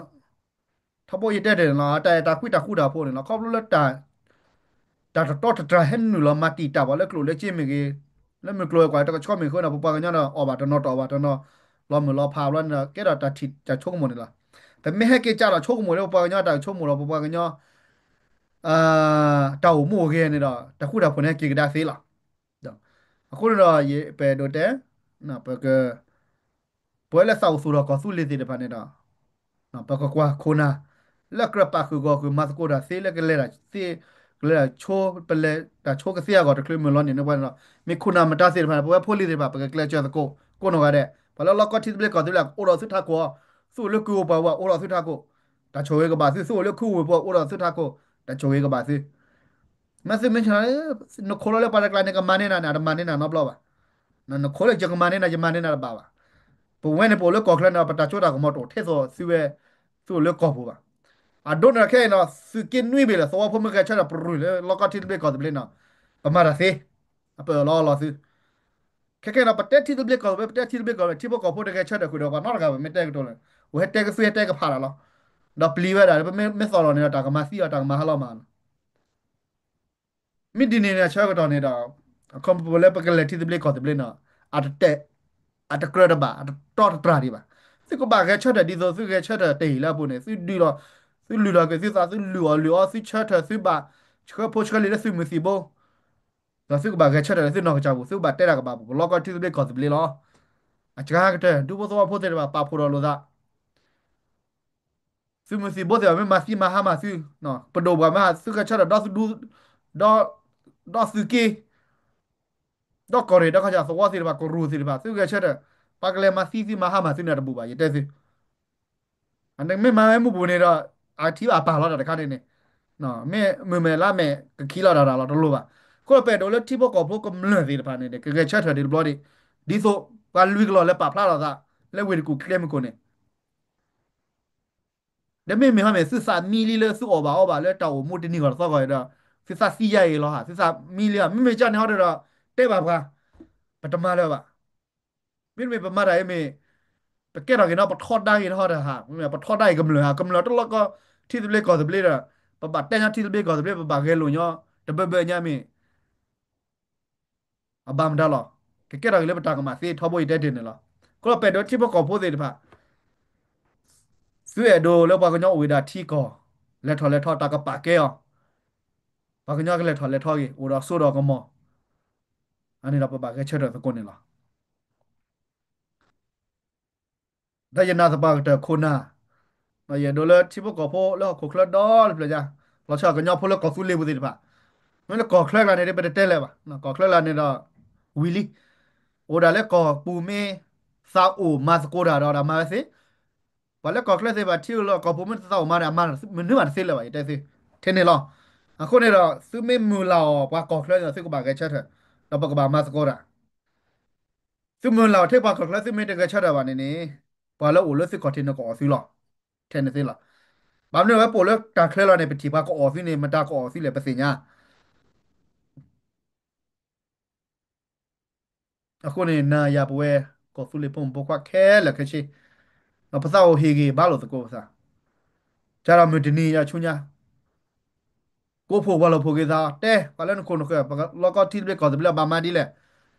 ထီဘိယတဲတ့ၢ်န့ၣ်လီၤ တၢ်အဲၣ်တၢ်ကွံတၢ်ဃူတၢ်ဖိးန့ၣ်လီၤ. ခီဖျိလၢ တၢ်တတီတတြၢ်ဟဲနုာ်လီၤမၤတံာ်တာ်ပှၤလၢကျိၣ်လၢစ့မ့ၢ်ဂ့ၤ, လၢမုၢ်ကျိၤဝဲၤကွာ်တကဆှီမ့ၢ်ဂ့ၤန့ၣ် ပပှၤကညီဒီးအီၣ်ဘၣ်တနီၤတအီၣ်ဘၣ်တနီၤ, လီၤမုၢ်လီၤဖးဘျီန့ၣ်ဒီး ကဲထီၣ်တၢ်ထံၣ်တၢ်ဆိကမိၣ်န့ၣ်လီၤ. ပမ့ၢ်ဟဲက့ၤကၢ်ဒီးဆိကမိၣ်လၢပပှၤကညီတၢ်ဆိကမိၣ်ဒီး ပပှၤကညီ တၢ်အိၣ်မူအိၣ်ဂဲၤန့ၣ်ဒီး တၢ်ဃူတၢ်ဖိးန့ၣ်ဟဲက့ၤကဒါသ့လီၤ. အဃိန့ၣ်ဒီး ယပအဲၣ်ဒိးတဲ ပက ပဝဲလၢသးအိၣ်သူၣ်ထီၣ်ကီၢ်သူလ့ၤသ့ၣ်တဖၣ်န့ၣ်ဒီး ပကကွၢ်ခိၣ်နၢ် လၢကြၢးပာ်ဃုာ်ဂီၢ်ဃုာ်မၤသကိးတၢ်သ့ လၢကလဲၤတၢ်သ့ ကလဲၤတၢ်ဆိ ပလဲၤတၢ်ဆိကသ့အဂီၢ်တချုးမုၢ်လီၤန့ၣ် န့ၣ်ပှၤန့ၣ်ဒီး မ့ၢ်ခိၣ်နၢ်မတၤသ့ၣ်တဖၣ်န့ၣ် ပဝဲဖိလံၤသ့ၣ်တဖၣ် ပကကျဲးစၢးသကိး ကိးနီၢ်ဂၤဒဲး ပှၤလၢလီၢ်ကီၢ်ထံသဘျ့ကီၢ်သဘျ့ ကအိၣ်ဒီးသုထးခိၣ်အီၤ သုအိၣ်လၢကုၢ်အိၣ်ပှၢ်ဝဲ အိၣ်ဒီးသုထးခိၣ် တၢ်ဆိၣ်ဂ့ၤကဘၣ်သု သုအိၣ်လၢခူဝ့ၢ်ပူၤ အိၣ်ဒီးသုထးခိၣ် တၢ်ဆိၣ်ဂ့ၤကဘၣ်သု မ့ၢ်သုမ့ၢ် နခိၣ်လၢပှၤတကျါန့ၣ် ကမၤန့ၢ်နၤန့ၣ် အတမၤန့ၢ်နၤနီတဘျီဘၣ်. နခိၣ်လၢယကမၤန့ၢ်နၤ ယမၤန့ၢ်နၤတဘၣ်ဘၣ်. ပဝဲန့ၣ် ပအိၣ်လၢကီၢ်ချၢန့ၣ် ပတၢ်စိတၢ်ကမီၤတအိၣ်ထဲသိးသုဝဲ သုအိၣ်လၢကီၢ်ပူၤဘၣ်. အဒိန့ၣ်ခဲအံၤန့ၣ် သုးက့နွံဘ့ၣ်လၢ သဝီဖိမ့ၢ်ဂဲၤဆၢထၢၣ် ပရူၢ်လၢလီၢ်ကီၢ်ထံသဘျ့ကီၢ်သဘျ့န့ၣ် ပမၤတၢ်သ့ အပၢၢ်လီၤလီၤသု ခဲခဲအံၤန့ၣ် ပတဲထံသဘျ့ကီၢ်သဘျ့ ပတဲထံသဘျ့ကီၢ်သဘျ့ ထံဖိကီၢ်ဖိတဂဲၤဆၢထၢၣ်ဃုာ်ဒီးပှၤနီတဂၤဘၣ် မ့ၢ်တဲကတိၤလၢ အိၣ်ဟဲတဲကသူဟဲတဲကဖးတၢ်လီၤ. ဒီးပျံၤဝဲဒၣ် ပမ့ၢ်သီၣ်လီၤန့ၣ်ဒီး တၢ်ကမၤသံအီၤ တၢ်ကမၤဟါလီၤမးလီၤ. မ့ၢ်ဒ်န့ၣ်န့ၣ် အဆၢကတီၢ်န့ၣ်ဒီး အခီပညီလၢပကလဲၤထံသဘျ့ကီၢ်သဘျ့န့ၣ် အတတဲ အတကြၢးတဘၣ် အတတီတတြၢ်ဒံးဘၣ်. သုကဘၣ်ဂဲၤဆၢထၢၣ်ဒ်သိးသုဂဲၤဆၢထၢၣ်တဟ့ၣ်လၢအပူၤန့ၣ် သုဒုးလီၤ သုလုၢ်လီၤက့ၤသုသး သုလုၢ်အီၣ်လုၢ်အီ သုဆၢထၢၣ် သုဘၣ်ဆှၢဖိဆှၢလံာ်လၢသုးမုၢ်သံၣ်ဘိ ဒီးသုကဘၣ်ဂဲၤဆၢထၢၣ်လၢသုနီၢ်ကစၢ်ပူၤ သုကဘၣ်တဲတၢ်ကဘၣ်ပူၤ ပလီၢ်ကီၢ်ထံသဘျ့ကီၢ်သဘျ့လီၤ. အစှၤကတၢၢ် ဒူဖိသဝီဖိသ့ၣ်တဖၣ် ပာ်ဖှိၣ်ဒီးလိာ်သး သုးမုၢ်သံၣ်ဘိသ့ၣ်တဖၣ် မ့ၢ်မၤသံမၤဟါမၢ်သု ပဒိၣ်ပှၤမ့ၢ်ဟးသုဂဲၤဆၢထၢၣ်ဒီး ဒီးသုးက့ ဒီးကီၢ်ရ့ၣ်ဒီးခီၣ်ဆၣ်သဝီသ့ၣ်တဖၣ် ကရူၢ်သ့ၣ်တဖၣ် သုဂဲၤဆၢထၢၣ် ပှၤကလဲၤမၤသံသုမၤဟါမၢ်သုန့ၣ်တဘူၣ်ဘၣ် ယတဲသု အမ့ၢ်မၤဝဲမုၢ်ပူၤန့ၣ်ဒီး အထံအပာ်လီၤတၢ်တခါန့ၣ်န့ၣ် မ့ၢ်မုၢ်မဲာ်လါမဲာ် ကခံလီၤတၢ်တၢ်လီၤတလိၣ်ဘၣ်. အဃိပအဲၣ်ဒိးလၢထံဖိကီၢ်ဖိကမျၢၢ်သ့ၣ်တဖၣ်န့ၣ် ကဂဲၤဆၢထၢၣ်ဒ်တဘျီဒံး ဒ်သိးပှၤလွံၢ်ကလီၢ်လၢပာ်ဖျါထီၣ်သး လၢဝ့ၢ်တကူၣ်ကျဲမုၢ်ခိၣ်န့ၣ် ဒီးမ့မ့ၢ်ဟီမ့ၢ်သုသးမံလံလၢသုအီၣ်ဘၣ်အီဘၣ်လၢတၢ်အိၣ်မူတနံၤဂီၢ်တသီဂီၢ်ဒီး သုသးသံယါအံၤလီၤဟး သုသးမံလံဧါ မ့မ့ၢ်ကန့ၣ်ဟီဒီး တဲဘၣ်ပှၤ ပတမၤလၢၤဘၣ်. မ့တမ့ၢ်ပမၤတၢ်အံၤမ့ၢ် ပကဲထီၣ်က့ၤနီၤ ပထီဒါက့ၤထီၣ်တၢ်ဟး ပထီဒါက့ၤကမျၢၢ်ဟး ကမျၢၢ်တလီၢ်ကီၢ်ထံသဘျ့ကီၢ်သဘျ့ဒီး ပဘၣ်တဲညီထံသဘျ့ကီၢ်သဘျ့ ပဘၣ်ဂဲၤလိာ်ညီ တဘၢဘၢညါမ့ၢ် အဘၣ်မတၤလီၤ. ကကဲထီၣ်က့ၤလၢပတၢ်ကမၣ်သ့ ထီဘိယတဲတ့ၢ်န့ၣ်လီၤ. အဃိဒီးပအဲၣ်ဒိးထံဖိကီၢ်ဖိသ့ၣ်တဖၣ် သုအဲၣ်ဒိးလၢပှၤကညီအိၣ်ဝဲဒၣ်ထံကီၢ် လဲၤထီၣ်လဲၤထီတၢ်ကပာ်ကဲအီၤ ပှၤကညီကလဲၤထီၣ်လဲၤထီက့ၤ အိၣ်ဒီးစိဒီးကမီၤ အန့ၣ်ဒီးပဘၣ်ဂဲၤဆၢထၢၣ်သကိးန့ၣ်လီၤ. ဒီးယနာ်သပှၢ်ကတၢၢ်ခိၣ်နၢ် ဒီးယအဲၣ်ဒိးလၢထံဖိကီၢ်ဖိလၢဟီၣ်ခိၣ်ချၢဒီတဖျၢၣ်ညါ လီၤဆီကညီဖိလၢကီၢ်သူလ့ၤပူၤသ့ၣ်တဖၣ် မ့ၢ်လၢကီၢ်ချၢကျါန့ၣ် ပတတဲလၢၤဘၣ် ကီၢ်ချၢကျါန့ၣ်ဒီး ဝံၤလံ အိၣ်ဒၣ်လၢကီၢ်ပူၤမ့ၢ်သးအိၣ်မၤသကိးတၢ်ဒီးဒၣ်မၤဝဲသ့ ပှၤလၢကီၢ်ချၢသ့ၣ်တဖၣ် ထံလီၢ်ကီၢ်ပူၤမ့ၢ်တသးအိၣ်မၤဒီး အမၤမနုၤမးတသ့လၢၤဘၣ် ယတဲသု ထဲန့ၣ်လီၤ. အဃိန့ၣ်ဒီး သုမ့ၢ်မုၢ်လၢ်အီၤပှၤကီၢ်ချၢန့ၣ်ဒီး သုကဘၣ်ဂဲၤဆၢထၢၣ် ဒီးပကဘၣ်မၤသကိးတၢ် သုမုၢ်လၢ်အီၤထဲပှၤကီၢ်ချၢ သုမ့ၢ်တဂဲၤဆၢထၢၣ်ဘၣ်န့ၣ်န့ၣ် ပှၤလၢအိၣ်လၢသုကီၢ်ထံးန့ၣ်ကအီၣ်သုလီၤ. ထဲန့ၣ်သ့လီၤ. ဘၣ်မနုၤဝဲပအိၣ်လၢတၢ်ချၢလီၤန့ၣ် ပထံၣ်ပှၤကအီၣ်သုန့ၣ် မတၤကအီၣ်သုလဲၣ် ပသ့ၣ်ညါ. အဃိန့ၣ် နၤယၤပဝဲ ကီၢ်သူလ့ၤဖိမုၣ်ဖိခွါခဲလၢာ်ခဲဆ့, ဒီးပသးအိၣ်ဟ့ၣ်ဂံၢ်ဘါလိာ်သကိးပသး, ကဒီးမုၢ်တနံၤယၤဆူညါ ကိးဖှိၣ်ပှၤလီၢ်ဖှိၣ်က့ၤသး, တဲပှၤလၢနခိၣ်နဃၢၤ ပကလီကီထံသဘျ့ကီၢ်သဘျ့ဘၣ်မၤဒ်လဲၣ်,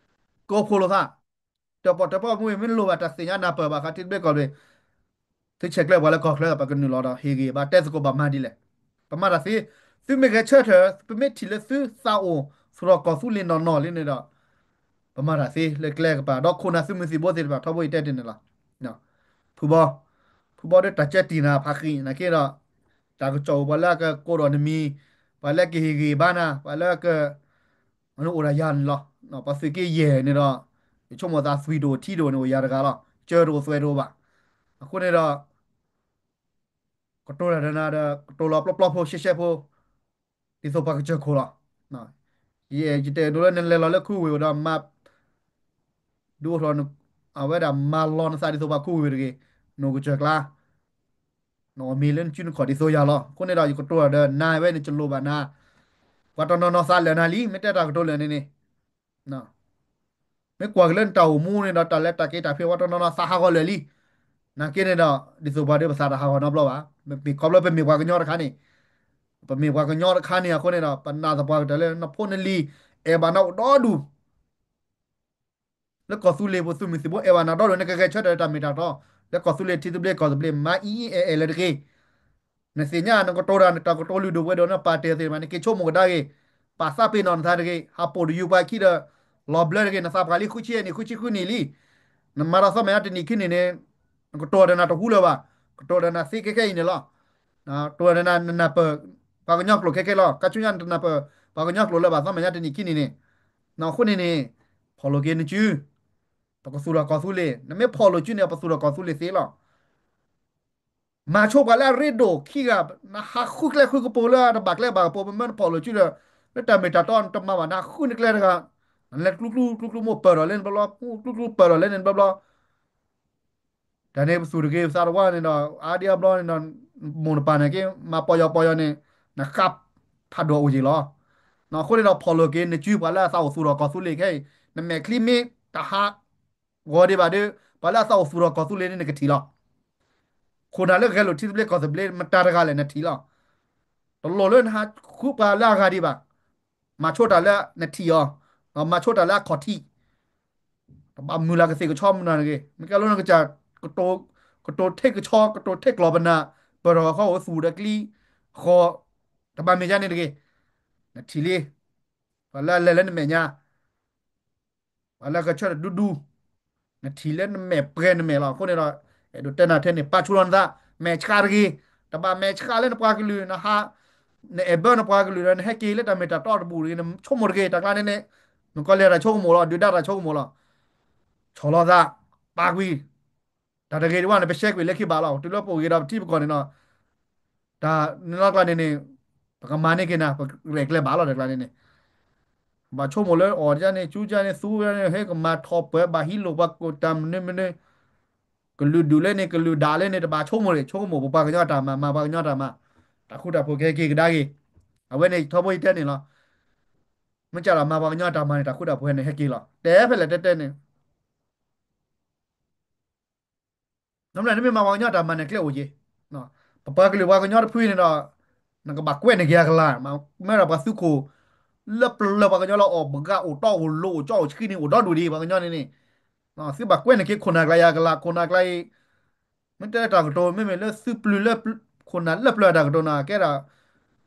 ကိးဖှိၣ်လိာ်သး, တၢၣ်ပီၣ်တၢၣ်ပီၣ်မ့ၢ်မ့ၢ်လိၣ်ဘၣ်တၢ်သ့ၣ်ညါနၢ်ပၢၢ်ဘၣ်ဃးထံသဘျ့ကီၢ်သဘျ့, သုဆဲးကျၢပှၤလၢကီၢ်ချၢ ပကနုာ်လီၤဒီးဟ့ၣ်ဂံၢ်ဘါတဲသကိးဘၣ်မၤဒ်လဲၣ်, ပမၤတၢ်သ့, သုမ့ၢ်ဂဲၤဆၢထၢၣ် ပမ့ၢ်ထံၣ်လၢသုသးအိၣ်သူၣ်ထီၣ်ကီၢ်သူလ့ၤနီၢ်နီၢ်လံန့ၣ်ဒီး ပမၤတၢ်သ့လၢကျဲကပၤ ဒီးခိၣ်နၢ်သုးမုၢ်သံၣ်ဘိသ့ၣ်တဖၣ် ထီဘိယတဲတ့ၢ်န့ၣ်လီၤ. ဖုဘီ, ဖုဘီဒီးတၢ်ကၢတံၢ်နၤဖးဃံး နာ်က့ဒီး တၢ်ကစီၣ်အိၣ်ပှၤလၢအကကိးဒီးနမံၤ, ပှၤလၢကဟ့ၣ်ဂံၢ်ဘါနၤ ပှၤလၢက မ့ၢ်အိၣ်ဒၣ်ယၤန့ၣ်လီၤ. ပှၤသုးက့ယဲၢ်န့ၣ်ဒီး ယဆိကမိၣ်သးသွံၣ်တအိၣ်ထံတအိၣ်န့ၣ် အိၣ်ယၤတဂၤလီၤ. ကၢတအိၣ်သွဲၣ်တအိၣ်ဘၣ်. အဃိန့ၣ်ဒီး ကတိၤတၢ်ဒီးနၤဒီး ကတိၤလီၤပျီပျီဖိရှဲရှဲဖိ ဒ်သိးပှၤကစၢၢ်ခိၣ်လီၤ. ယ ယတအဲၣ်ဒိးလၢနလဲၤလီၤလၢခူဝ့ၢ်ဒီးမၤ ဒုးအိၣ်ထီၣ် အဝဲဒၣ်မၤလီၤနသးဒ်သိးပှၤခူဝ့ၢ်တဂ့ၤ, နအိၣ်ကစၢၢ်ကျါ နအီၣ်မ့ၤလၢနစုနခီၣ်ဒ်သိးယၤလီၤ. အဃိန့ၣ်ဒီး ယကတိၤတၢ်ဒီးနၤဝဲန့ၣ် ကလိၣ်ဘၣ်နၤ, ပှၤတနီၤနီၤသးလၢာ်နၤလံ မ့ၢ်တဲတၢ်ကတိၤလၢာ်န့ၣ်န့ၣ် မ့ၢ်ကွၢ်က့ၤလၢနတၢ်အိၣ်မူန့ၣ်ဒီး တၢ်လဲၤတၢ်က့ၤတၢ်ဖံး ပှၤတနီၤနီၤသးဟးဂီၤလၢာ်လံ. နာ်က့န့ၣ်ဒီး ဒ်သိးပှၤဒီးပသးတဟးဂီၤနီတဘျီဘၣ်. မ့ၢ်ခီဖျိပမ့ၢ်ပှၤကညီတခါန့ၣ်, ပမ့ၢ်ပှၤကညီတခါန့ၣ် အဃိန့ၣ်ဒီး ပနာ်သပှၢ်ကတၢၢ်လၢနဖိနလံၤ အဲၣ်ဘၣ်နၤအိၣ်ဒီဒူၣ် လၢကီၢ်သူလ့ၤပူၤ သုးမုၢ်သံၣ်ဘိအဲၣ်ဘၣ်နၤဒီဒူၣ် နကဂဲၤဆၢထၢၣ်တၢ်မ့ၢ်တၢ်တီ လၢကီၢ်သူလ့ၤထံသဘျ့ကီၢ်သဘျ့ မၤအံၤအံၤအဲၣ်အဲၣ်လၢတဂ့ၤ. နသ့ၣ်ညါ နကတိၤတၢ် နတၢ်ကတိၤလုၢ်ဒိၣ်ပှ့ၤဒိၣ် နပာ်တ့ၢ်သ့ၣ်တဖၣ် နက့ၤဆိကမိၣ်ကဒါက့ၤ, ပာ်သးပ့ၤနီၣ်နသးတဂ့ၤ, ဟးပိာ်တယုၢ်ပှၤခံဒီး လီၤဘျၢတဂ့ၤ, နသးပှၢ်လံဃုဆံယဲၢ်နံၣ် ဃုဆံဃုနံၣ်လံ. နမၤဒီးသီမဲာ်ညါတနံၣ်ခံနံၣ်န့ၣ် နကတိၤဒီးနၤတဟူလၢၤဘၣ်, ကတိၤဒီးနၤသ့ခဲခဲအံၤန့ၣ်လီၤ. တိၤဒီးနၤ နနၢ်ပၢၢ် ပှၤကညီကျိာ်ခဲခဲလီၤ. ကါဆူညါနတနၢ်ပၢၢ် ပှၤကညီကျိာ်လၢၤဘၣ် သီမဲာ်ညါတနံၣ်ခံနံၣ်န့ၣ်. အဃိန့ၣ်န့ၣ် ဖီၣ်လိာ်က့ၤနစု ပကသူၣ်ထီၣ်ကီၢ်သူလ့ၤ, နမ့ၢ်ဖီၣ်လိာ်စုန့ၣ် ပသူၣ်ထီၣ်ကီၢ်သူလ့ၤသ့လီၤ. မၤဆိပှၤလၢအရ့ဒိၣ်ခံဂၤ, နဟးဃုကျဲဃုကပူၤလၢအတဘၣ်ကျဲဘၣ်ကပူၤ, မ့မ့ၢ်နဖီၣ်လိာ်စုဒီး လၢတၢ်မ့ၢ်တၢ်တီနတမၤဘၣ် နဟးဃုနကျဲတဂၤ, နလဲၤကျူကျူကျူကျူမိၢ်ပၢၢ်ထီၣ်လၢနဘျီဘျီ, ကျူကျူပၢၢ်ထီၣ်လၢနဘျီဘျီ တၢ်န့ၣ်ပသူၣ်တဂ့ၤပသးတဝါန့ၣ်ဒီး အါဒံအါဘျီန့ၣ်ဒီး မိၢ်နပၢ်န့ၣ်က့ မၤပီယီၤပီယီၤန့ၣ် နဃၣ်ဖးဒိၣ်အိၣ်က့ၤလီၤ. အဃိန့ၣ်ဒီး ဖီၣ်လိာ်က့ၤနစုပှၤလၢအသးအိၣ်သူၣ်ထီၣ်ကီၢ်သူလ့ၤခဲအံၤ, နမဲာ်ချံမ့ၢ်တဟးဂီၤဒံးဘၣ်ဒီး ပှၤလၢအသးအိၣ်သူၣ်ထီၣ်ကီၢ်သူလ့ၤန့ၣ် နကထံၣ်လီၤ. ခိၣ်နၢ်လၢဂဲၤလိာ်ထံသဘျ့ကီၢ်သဘျ့ မတၤတဂၤလဲၣ် နထံၣ်လီၤ. တလိၣ်လၢနဟးဃုပှၤလၢအဂၤဒံးဘၣ်. မၤဆိတၢ်လၢနထံၣ်အီၤ, ဒီးမၤဆိတၢ်လၢအခီၣ်ထံး တဘၣ်မုၢ်လၢ်ကသ့ၣ်ကဆီမနုၤတဂ့ၤ. မ့ၢ်ကဲလၢနကစၢ် ကတိၤထ့ကဆီ ကတိၤထ့ကျီၢ်ပနၢ် ပၢၢ်ထီၣ်ဃီအိၣ်သူၣ်ဒီးကျံဃီ တဘၣ်မ့ၢ်ယါန့ၣ်တဂ့ၤ. နထံၣ်လံ ပှၤလၢအလဲၤလၢနမဲာ်ညါ ပှၤလၢအဂဲၤဆၢထၢၣ်ဒူဒူ နထံၣ်လၢနမဲာ်ပှဲၤနမဲာ်လီၤ. အဃိန့ၣ်ဒီး အဲၣ်ဒိးတဲနၤထဲန့ၣ် ပာ်ဆူၣ်လီၤနသး မဲာ်ဆှးတဂ့ၤ. တဘၣ်မဲာ်ဆှးလၢနပှၤကလုာ် နဟး နအဲၣ်ဘၢနပှၤကလုာ်ဒီး နဟဲက့ၤလၢတၢ်မ့ၢ်တၢ်တီတဘူၣ်တဂ့ၤ. နဆိကမိၣ်တဂ့ၤ တၢ်ကျါန့ၣ်န့ၣ် နကီၢ်လဲၤတၢ်ဆိကမိၣ်လီၤ ဒုးဒါတၢ်ဆိကမိၣ်လီၤ. ဆီၣ်လီၤသး ပာ်ကွံာ် တၢ်တဂ့ၤတဝါန့ၣ် ပရှဲကွံာ်လၢခံဘၣ်လီၤ. တုၤလၢပအိၣ်ဂ့ၤဒီးပထံပကီၢ်န့ၣ်ဒီး တၢ်န့ၣ်လီၤကျါန့ၣ်န့ၣ် ပကမၤန့ၢ်က့ၤနၤ ပရဲၣ်ကျဲၤဘၣ်လီၤ တၢ်ကျါန့ၣ်န့ၣ် ဘၣ်ဆိကမိၣ်လၢအီၣ်ဒ်န့ၣ် ကၠူဒ်န့ၣ် သူဒ်န့ၣ် ဟဲကမၤထီၣ်ပှဲၤ ဘၣ်ဟံးလိာ်ပှၤကိးတၢ်မနုၤမနုၤ ကလုာ်ဒူၣ်လၢန့ၣ် ကလုာ်ဒၣ်လၢန့ၣ် တဘၣ်ဆိကမိၣ်န့ၣ် ဆိကမိၣ်ပပှၤကညီတၢ်မၤ မၤပှၤကညီတၢ်မၤ တၢ်ဃူတၢ်ဖိးကဟဲက့ၤကဒါက့ၤ အဝဲန့ၣ်ထီဘိယတဲန့ၣ်လီၤ. မ့ၢ်ကၢ်လီၤမၤပှၤကညီတၢ်မၤန့ၣ် တၢ်ဃူတၢ်ဖိးန့ၣ် ဟဲက့ၤလီၤ တဲဖဲလဲၣ်တဲတဲန့ၣ် နမ့ၢ်မၤပှၤကညီတၢ်မၤန့ၣ် ကျဲအိၣ်က့ၤ ပပှၤကလုာ်ပှၤကညီတဖုန့ၣ်ဒီး နကဘၣ်ကွဲးန့ၢ်က့ၤအကလၤ မ့ၢ်ဒီးပှၤသုးခိၣ် လၢပျၢၤပှၤကညီလၢအီၣ်ဘှံးအိၣ်တီအိၣ်လိၤအိၣ်ကၠီအိၣ်ဆှံန့ၣ် အိၣ်ဒီဒူၣ်ဒံး ပှၤကညီန့ၣ်န့ၣ် သုဘၣ်ကွဲးန့ၢ်က့ၤခိၣ်နၢ်ကျါအံၤအကလၤ ခိၣ်နၢ်ကျါအံၤ မ့ၢ်တဲတၢ်ကတိၤ မ့မ့ၢ်လၢသုပျုၤလၢ ခိၣ်နၢ်လၢပျၢၤတၢ်ကတိၤန့ၣ် ကဲဒၣ်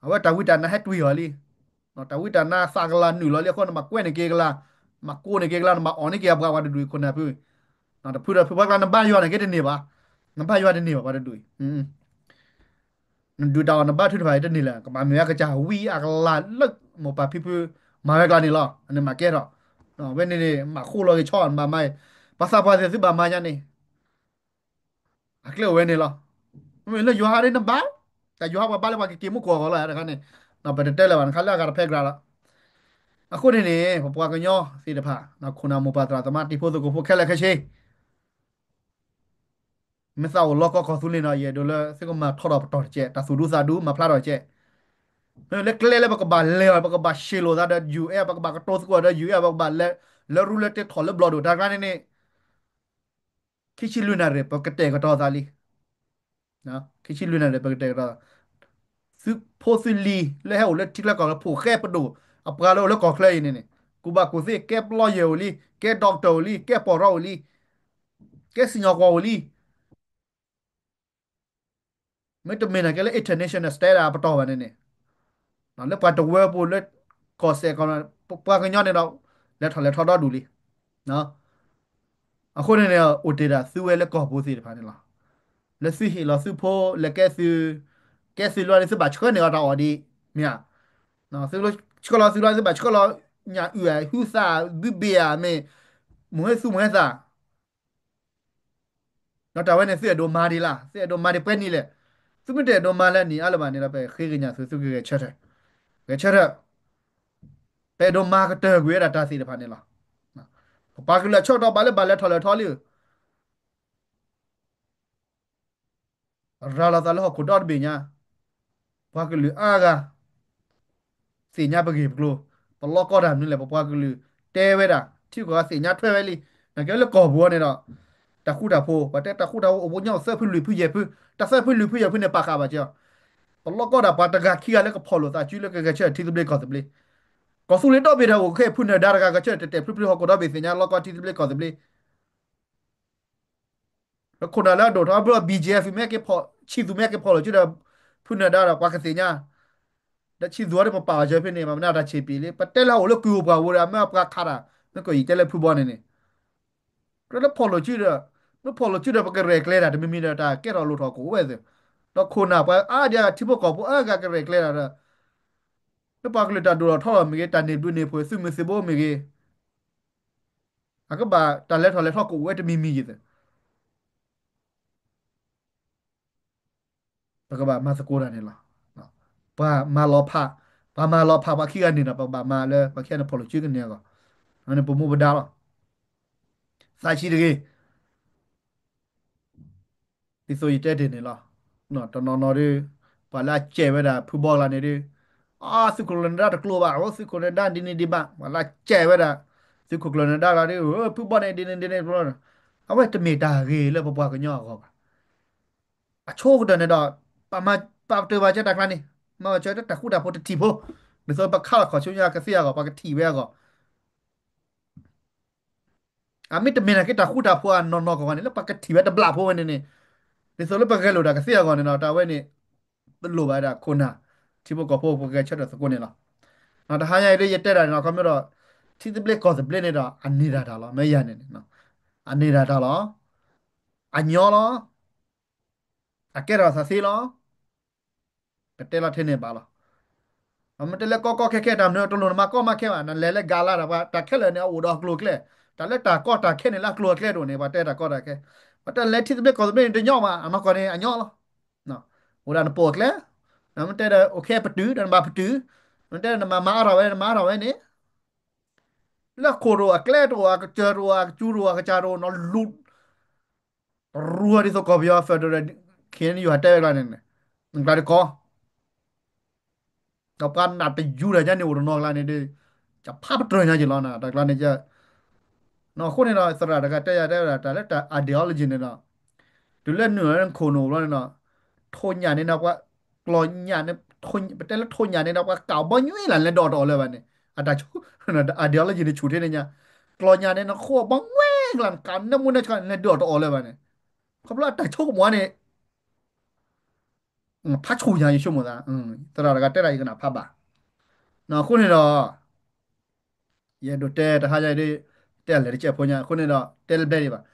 အဝဲတၢ်ဝံတၢ်နါဟဲတွံၢ်အီၤလံ တၢ်ဝံတၢ်နါသးကလၤနုာ်လီၤလံအဃိ နဘၣ်ကွဲးန့ၢ်က့ၤကလၤ နဘၣ်ကိးန့ၢ်က့ၤကလၤ နဘၣ်အီၣ်န့ၢ်က့ၤအဘှံးပှၤတဒူၣ်အံၤခိၣ်နၢ်ဖု တဖုဒီးဖုပှၤကျါ နဘါယွၤန့ၣ်က့တန့ၢ်ဘၣ် နဘါယွၤတန့ၢ်ဘၣ် ပှၤတဒူၣ်အံၤ နဒုၣ်တၢ်အီၣ်နဘါထုတဖၣ်အံၤတန့ၢ်လၢၤ ကဘၣ်မ့ၢ်ဝဲကစၢ်ဝံအကလၤလၢမိၢ်ပၢ်ဖံဖု မၤဝဲကျါန့ၣ်လီၤ အန့ၣ်မၤကဲထီၣ် ဝဲန့ၣ်န့ၣ် မၤဃိလီၤက့ၤဆီ နဘၣ်မၤအံၤ ပှၤသးပှၢ်သ့ၣ်သုဘၣ်မၤညါန့ၣ် အကျဲအိၣ်ဝဲန့ၣ်လီၤ. မ့မ့ၢ်လၢယွၤဟးဒ်နဘါ, တၢ်ယွၤဟးပှၤဘါလၢပှၤကက့ၤမူခိၣ်အဂီၢ်လီၤ တခါန့ၣ်, ပတတဲလၢၤဘၣ် နခါလၢအဂၤတဖဲကြၢးလီၤ. အဃိန့ၣ်န့ၣ် ပပှၤကညီသ့ၣ်တဖၣ် ခိၣ်နၢ်မိၢ်ပၢ်သရၣ်သမါတံၤဖိသကိးဖိခဲလၢာ်ခဲဆ့ မ့ၢ်သးအိၣ်လီၤကီကီၢ်သူလ့ၤန့ၣ် ယအဲၣ်ဒိးလၢသုကမၤထီထီၣ်ပတီၢ်တကဲး, တၢ်သူၣ်ဒူသးဒူ မၤဖျါထီၣ်တကဲး. မ့ၢ်လၢကျဲလၢပကဘၣ်လဲၤအီၤ ပကဘၣ်ရှဲလိာ်သးဒီး ယူၢ်အဲၣ် ပကဘၣ်ကတိၤသကိးဒီး ယူၢ်အဲၣ် ပကဘၣ်လဲၤ လၢရူလၢတ့ထီၣ်လၢဘျီၣ်ဒိၣ်တၢ်ကျါန့ၣ်န့ၣ် ခံဆံလွံၢ်နၣ်ရံၣ် ပကတဲာ်ကတီၤသးလံ. ခံဆံလွံၢ်နၣ်ရံၣ် ပကတဲာ်ကတီၤသး, သုးဖိသုးလံၤလၢဟဲအိၣ်လၢထံချၢကီၢ်ချၢ ဖိၣ်ဃဲပဒိၣ် အပှၤလၢအိၣ်လၢကီၢ်ချၢအံၤန့ၣ်န့ၣ် ကူၣ်ဘၣ်ကူၣ်သ့ ကဲပလီယဲၢ်အိၣ်လံ, ကဲ doctor အိၣ်လံ, ကဲပီၢ်ရီအိၣ်လံ, ကဲစံၣ်ညီၣ်ကွီၢ်အိၣ်လံ. မ့တမ့ၢ်န့ၣ်ကဲလၢ international standard အပတီၢ်ဘၣ်န့ၣ်န့ၣ်, လၢပှၤတဝၢပူၤလၢ ကီၢ်စဲၣ်ကီၢ် ပပှၤကညီန့ၣ်ဒီး လဲၤထီၣ်လဲၤထီဒီဒူၣ်လံ. အဃိန့ၣ်န့ၣ် အိၣ်တ့ၢ်ဒၣ်သုဝဲလၢကီၢ်ပူၤသ့ၣ်တဖၣ်န့ၣ်လီၤ. လၢသုဟ့ၣ်လီၤသုဖိ လဲၤကဲသု, ကဲသုလီၤန့ၣ် သုဘၣ်ဆှၢန့ၢ်အီၤတၢ်အီၣ်ဒံး, မ့ၢ်ဧါ. သုဆှၢလီၤသုလီၤန့ၣ် သုဘၣ်ဆှၢလီၤညၣ်အုၣ်ဧါ ဟုသၣ် ဘုဘ့ၣ်ဧါ မ့ၢ် မုၢ်ဟဲသူမုၢ်ဟဲသၣ် ဒီးတၢ်ဝဲန့ၣ် သုအဲၣ်ဒိးမၤဒံးလၢ်, သုအဲၣ်ဒိးမၤဒံးပှဲၤနံၣ်လဲၣ်. သုမ့ၢ်တအဲၣ်ဒိးမၤလၢနံၣ်အါလၢၤဘၣ်န့ၣ်ဒီး ပဃ့ကညးသု သုကဂဲၤဆၢထၢၣ်, ဂဲၤဆၢထၢၣ်, ပအဲၣ်ဒိးမၤကတၢၢ်ကွံာ်ဝဲဒၣ်တၢ်သ့ၣ်တဖၣ်န့ၣ်လီၤ. ပပှၤကလုာ်အဆၢကတီၢ်ဘၣ်လၢဘၣ်လဲၤထီၣ်လဲၤထီလံ ရၤလီၤသးလၢဟီၣ်ခိၣ်ဒီတဘ့ၣ်ညါ, ပှၤကလုာ်အါဂၤ သ့ၣ်ညါပဂ့ၢ်ပကျိၤ, ပလီၢ်ကီတၢ်မနုၤလဲၣ် ပပှၤကလုာ်တဲဝဲဒၣ် ထံကီၢ်သ့ၣ်ညါထွဲဝဲလံ. နာ်က့လၢကီၢ်ပူၤန့ၣ်ဒီး တၢ်ဃူတၢ်ဖိး ပှၤတဲတၢ်ဃူတၢ်ဖိးအိၣ်ပှဲၤညီသၢဖုလွံၢ်ဖုယဲၢ်ဖု, တၢ်သၢဖုလွံၢ်ဖုယဲၢ်ဖုန့ၣ် ပာ်ဃာ်ဘၣ်က့ၤအီၤ, ပလီၢ်ကီဒၣ်ပှၤတဂၤခံဂၤလၢကဖီၣ်လိာ်သးစုလၢကဂဲၤဆၢထၢၣ်ထံသဘျ့ကီၢ်သဘျ့, ကီၢ်သူလ့ၤဒီဘ့ၣ်တၢ်အိၣ်ခဲ ဖုနၢၤဒါတဂၤ ဂဲၤဆၢထၢၣ်တဲာ်တဲာ်ဖျုဖျုဟီၣ်ခိၣ်ဒီဘ့ၣ်သ့ၣ်ညါလီၢ်ကီထံသဘျ့ကီၢ်သဘျ့ ပခိၣ်နၢ်လၢအဒိၣ်ထီၣ်ဘျီ ဘံၣ်ကၠ့ သုးမ့ၢ်က့ၤဖီၣ် ဆံးသူမ့ၢ်က့ၤဖီၣ်လိာ်စုဒီး ဖုနၢၤဒါဒီးပှၤကသ့ၣ်ညါ, ဒီးဆံးသူအီၤဒီးပပာ်အီၤစၢဖဲန့ၣ် မ့ၢ်မနုၤတၢ်ဆံးပံၤလံ ပတဲလၢအအိၣ်လၢကုၢ်အိၣ်ပှၢ်ပူၤဒီး မ့ၢ်ပှၤခးတၢ် မ့ၢ်ကီၢ်အံၤတဲလၢဖုဘီန့ၣ်န့ၣ်, ကြၢးလၢဖီၣ်လိာ်စုဒီး မ့ၢ်ဖီၣ်လိာ်စုဒီးပကရဲၣ်ကျဲၤတၢ်တမံၤမံၤဒီး တၢ်ကဲထီၣ်လိၣ်ထီၣ်ကအိၣ်ဝဲသ့ၣ်, ဒီးခိၣ်နၢ်ပှၤအါဒံးအထံဖိကီၢ်ဖိအါဂၤကရဲၣ်ကျဲၤတၢ်ဒီး လၢပှၤကလုာ်တၢ်ဒိၣ်ထီၣ်ထီထီၣ်မ့ၢ်ဂ့ၤ တၢ်န့ၢ်ဘျုးန့ၢ်ဖှိၣ် သုးမုၢ်သံၣ်ဘိမ့ၢ်ဂ့ၤ အကဘၣ်တၢ်လဲၤထီၣ်လဲၤထီကအိၣ်ဝဲတမံၤမံၤယသ့ၣ်, ပကဘၣ်မၤသကိးတၢ်န့ၣ်လီၤ. ပှၤမၤလီၤဖး, ပှၤမၤလီၤဖးပှၤခံဂၤန့ၣ်ဒီး ပကဘၣ်မၤလၢပှၤခံဂၤန့ၣ်ဖီၣ်လိာ်စုကန့ၢ်အဂီၢ်, န့ၣ်ပမူပဒါလီၤ. သးဆံးတဂ့ၤ ဒ်သိးယတဲတ့ၢ်န့ၣ်လီၤ. တနီၤနီၤဒီး ပှၤလၢအစဲးဝဲဒၣ်ဖုဘီကျါန့ၣ်ဒီး အသုးခိၣ်ကျၢၢ်နၢၤဒါတကျိၤဘၣ်, အသုးခိၣ်နၢၤဒါဒ်န့ၣ်ဒံးဘၣ်, ပှၤလၢအစဲးဝဲဒၣ် သုးခိၣ်ကျၢၢ်နၢၤဒါလီၤဒီး ဖုဘီန့ၣ်ဒ်န့ၣ်ဒ်န့ၣ်, အဝဲတမ့ၢ်တၢ်ဂ့ၤလၢပပှၤကညီအဂီၢ်ဘၣ်. အဆိကတၢၢ်န့ၣ်ဒီး ပာ်ပတုာ်ဘၣ်စၢၤတၢ်ကျါန့ၣ်, မၤစၢၤတၢ်ဃူတၢ်ဖိးတထံၣ်ဖိ, ဒ်သိးပခးလီၤခီၣ်ဆူညါကသ့အဂီၢ် ပှၤကထံၣ်ဝဲအဂီၢ် အမ့ၢ်တမ့ၢ်နာ်က့တၢ်ဃူတၢ်ဖိးအနီၢ်နီၢ်ကီၢ်ဂီၢ်န့ၣ် လၢပှၤကထံၣ်ဝဲတဘျီဖိဝဲန့ၣ်န့ၣ်, ဒ်သိးလၢပဂဲၤလိာ်တၢ်ကသ့အဂီၢ်န့ၣ်ဒီး တၢ်ဝဲန့ၣ် ပလိၣ်ဘၣ်ဝဲဒၣ်ခိၣ်နၢ် ထံဖိကီၢ်ဖိပဂဲၤဆၢထၢၣ်သကိးန့ၣ်လီၤ. တဟါညါအံၤဒ်ယတဲတၢ်န့ၣ်ဒီး ခီမ့ၢ်ဒီး ထံသဘျ့ကီၢ်သဘျ့န့ၣ်ဒီး အန့ၢ်ဒၣ်တၢ်လီၤ မ့ၢ်ယၤန့ၣ်န့ၣ်, အန့ၢ်ဒၣ်တၢ်လီၤ, အညီလီၤ, အကဲထီၣ်သးသ့လီၤ ကတဲလီၤထဲန့ၣ်ဘၣ်လီၤ. မ့ၢ်တဲလၢကီကီခဲခဲတၢ်မနုၤတလိၣ်နမၤကီမၤခဲဘၣ်, နလဲၤလၢကၤလါတၢ်ပှၤ တၢ်ခဲလၢာ်န့ၣ် အအိၣ်ဒီးအကျိၤအကျဲ, တၢ်လၢတၢ်ကီတၢ်ခဲန့ၣ်လၢအကျိၤအကျဲတအိၣ်န့ၣ် ပှၤတဲတၢ်ကီတၢ်ခဲ, ပှၤတဲလဲၤထံသဘျ့ကီၢ်သဘျ့န့ၣ်တညီဘၣ်, အနီၢ်ကီၢ်န့ၣ်အညီလီၤ. အိၣ်ဒၣ်နပိာ်အကျဲ, မ့ၢ်တဲဒီးအိၣ်ခဲပတုာ်ဒီးနဘၣ်ပတုာ်, မ့ၢ်တဲဒီးနမၤမၤအါထီၣ်ဝဲ နမၤအါထီၣ်ဝဲန့ၣ် လၢခိၣ်တအိၣ် အကျဲတအိၣ် အကစၢၢ်တအိၣ် အကစၢ်တအိၣ် နီလူ ရူဟီဒ်သိးကီၢ်ပယီၤ federal ခဲအံၤန့ၣ် ယိၤဟၣ်တဲဝဲကျါန့ၣ်န့ၣ်, နကျါတကီၢ်, ဒီးပှၤနာ်တယူၤတၢ်ညါန့ၣ်အိၣ်တနီၤကျါန့ၣ်ဒီး, ကဖးပတြၢၤညါယ့ၣ်လီၤနၤ တၢ်ကျါန့ၣ်, အဃိန့ၣ်ဒီး သရၣ်တဂၤတဲယၤတဲဝဲဒၣ် တၢ်လၢတၢ် ideology န့ၣ်ဒီး, တုၤလၢနုာ်လၢနခိၣ်နူာ်ဘျီန့ၣ်ဒီး, ထိၣ်ညၣ်န့ၣ်ဒီးပှၤ, ကျီၢ်ညၣ်န့ၣ်, ပတဲလၢထိၣ်ညၣ်န့ၣ်ဒီးပှၤကးဘီညွဲလၢလဲၤဒိးတအီၣ်လၢၤဘၣ်န့ၣ်, အတၢ်ဆိ, ideology န့ၣ်ဆူၣ်ထဲန့ၣ်ညါ, ကျီၢ်ညၣ်န့ၣ်နဃိဘီညွဲကျါ နကးနၢမူနၢဆှးလဲၤဒိးတအီၣ်လၢၤဘၣ်န့ၣ်, ခီဖျိအတၢ်ဆိကမိၣ်န့ၣ် ဖးဆူၣ်ညါယဆိကမိၣ်သး, သရၣ်တဂၤတဲဒၣ်ယကနၣ်ဖးဘၣ်, အဃိန့ၣ်ဒီး, ယအဲၣ်ဒိးတဲတဟါညါအံၤဒ်, တဲအလဲၤတကဲးဖိညါ အဃိန့ၣ်ဒီး တဲလၢဘျဲဒံးဘၣ်,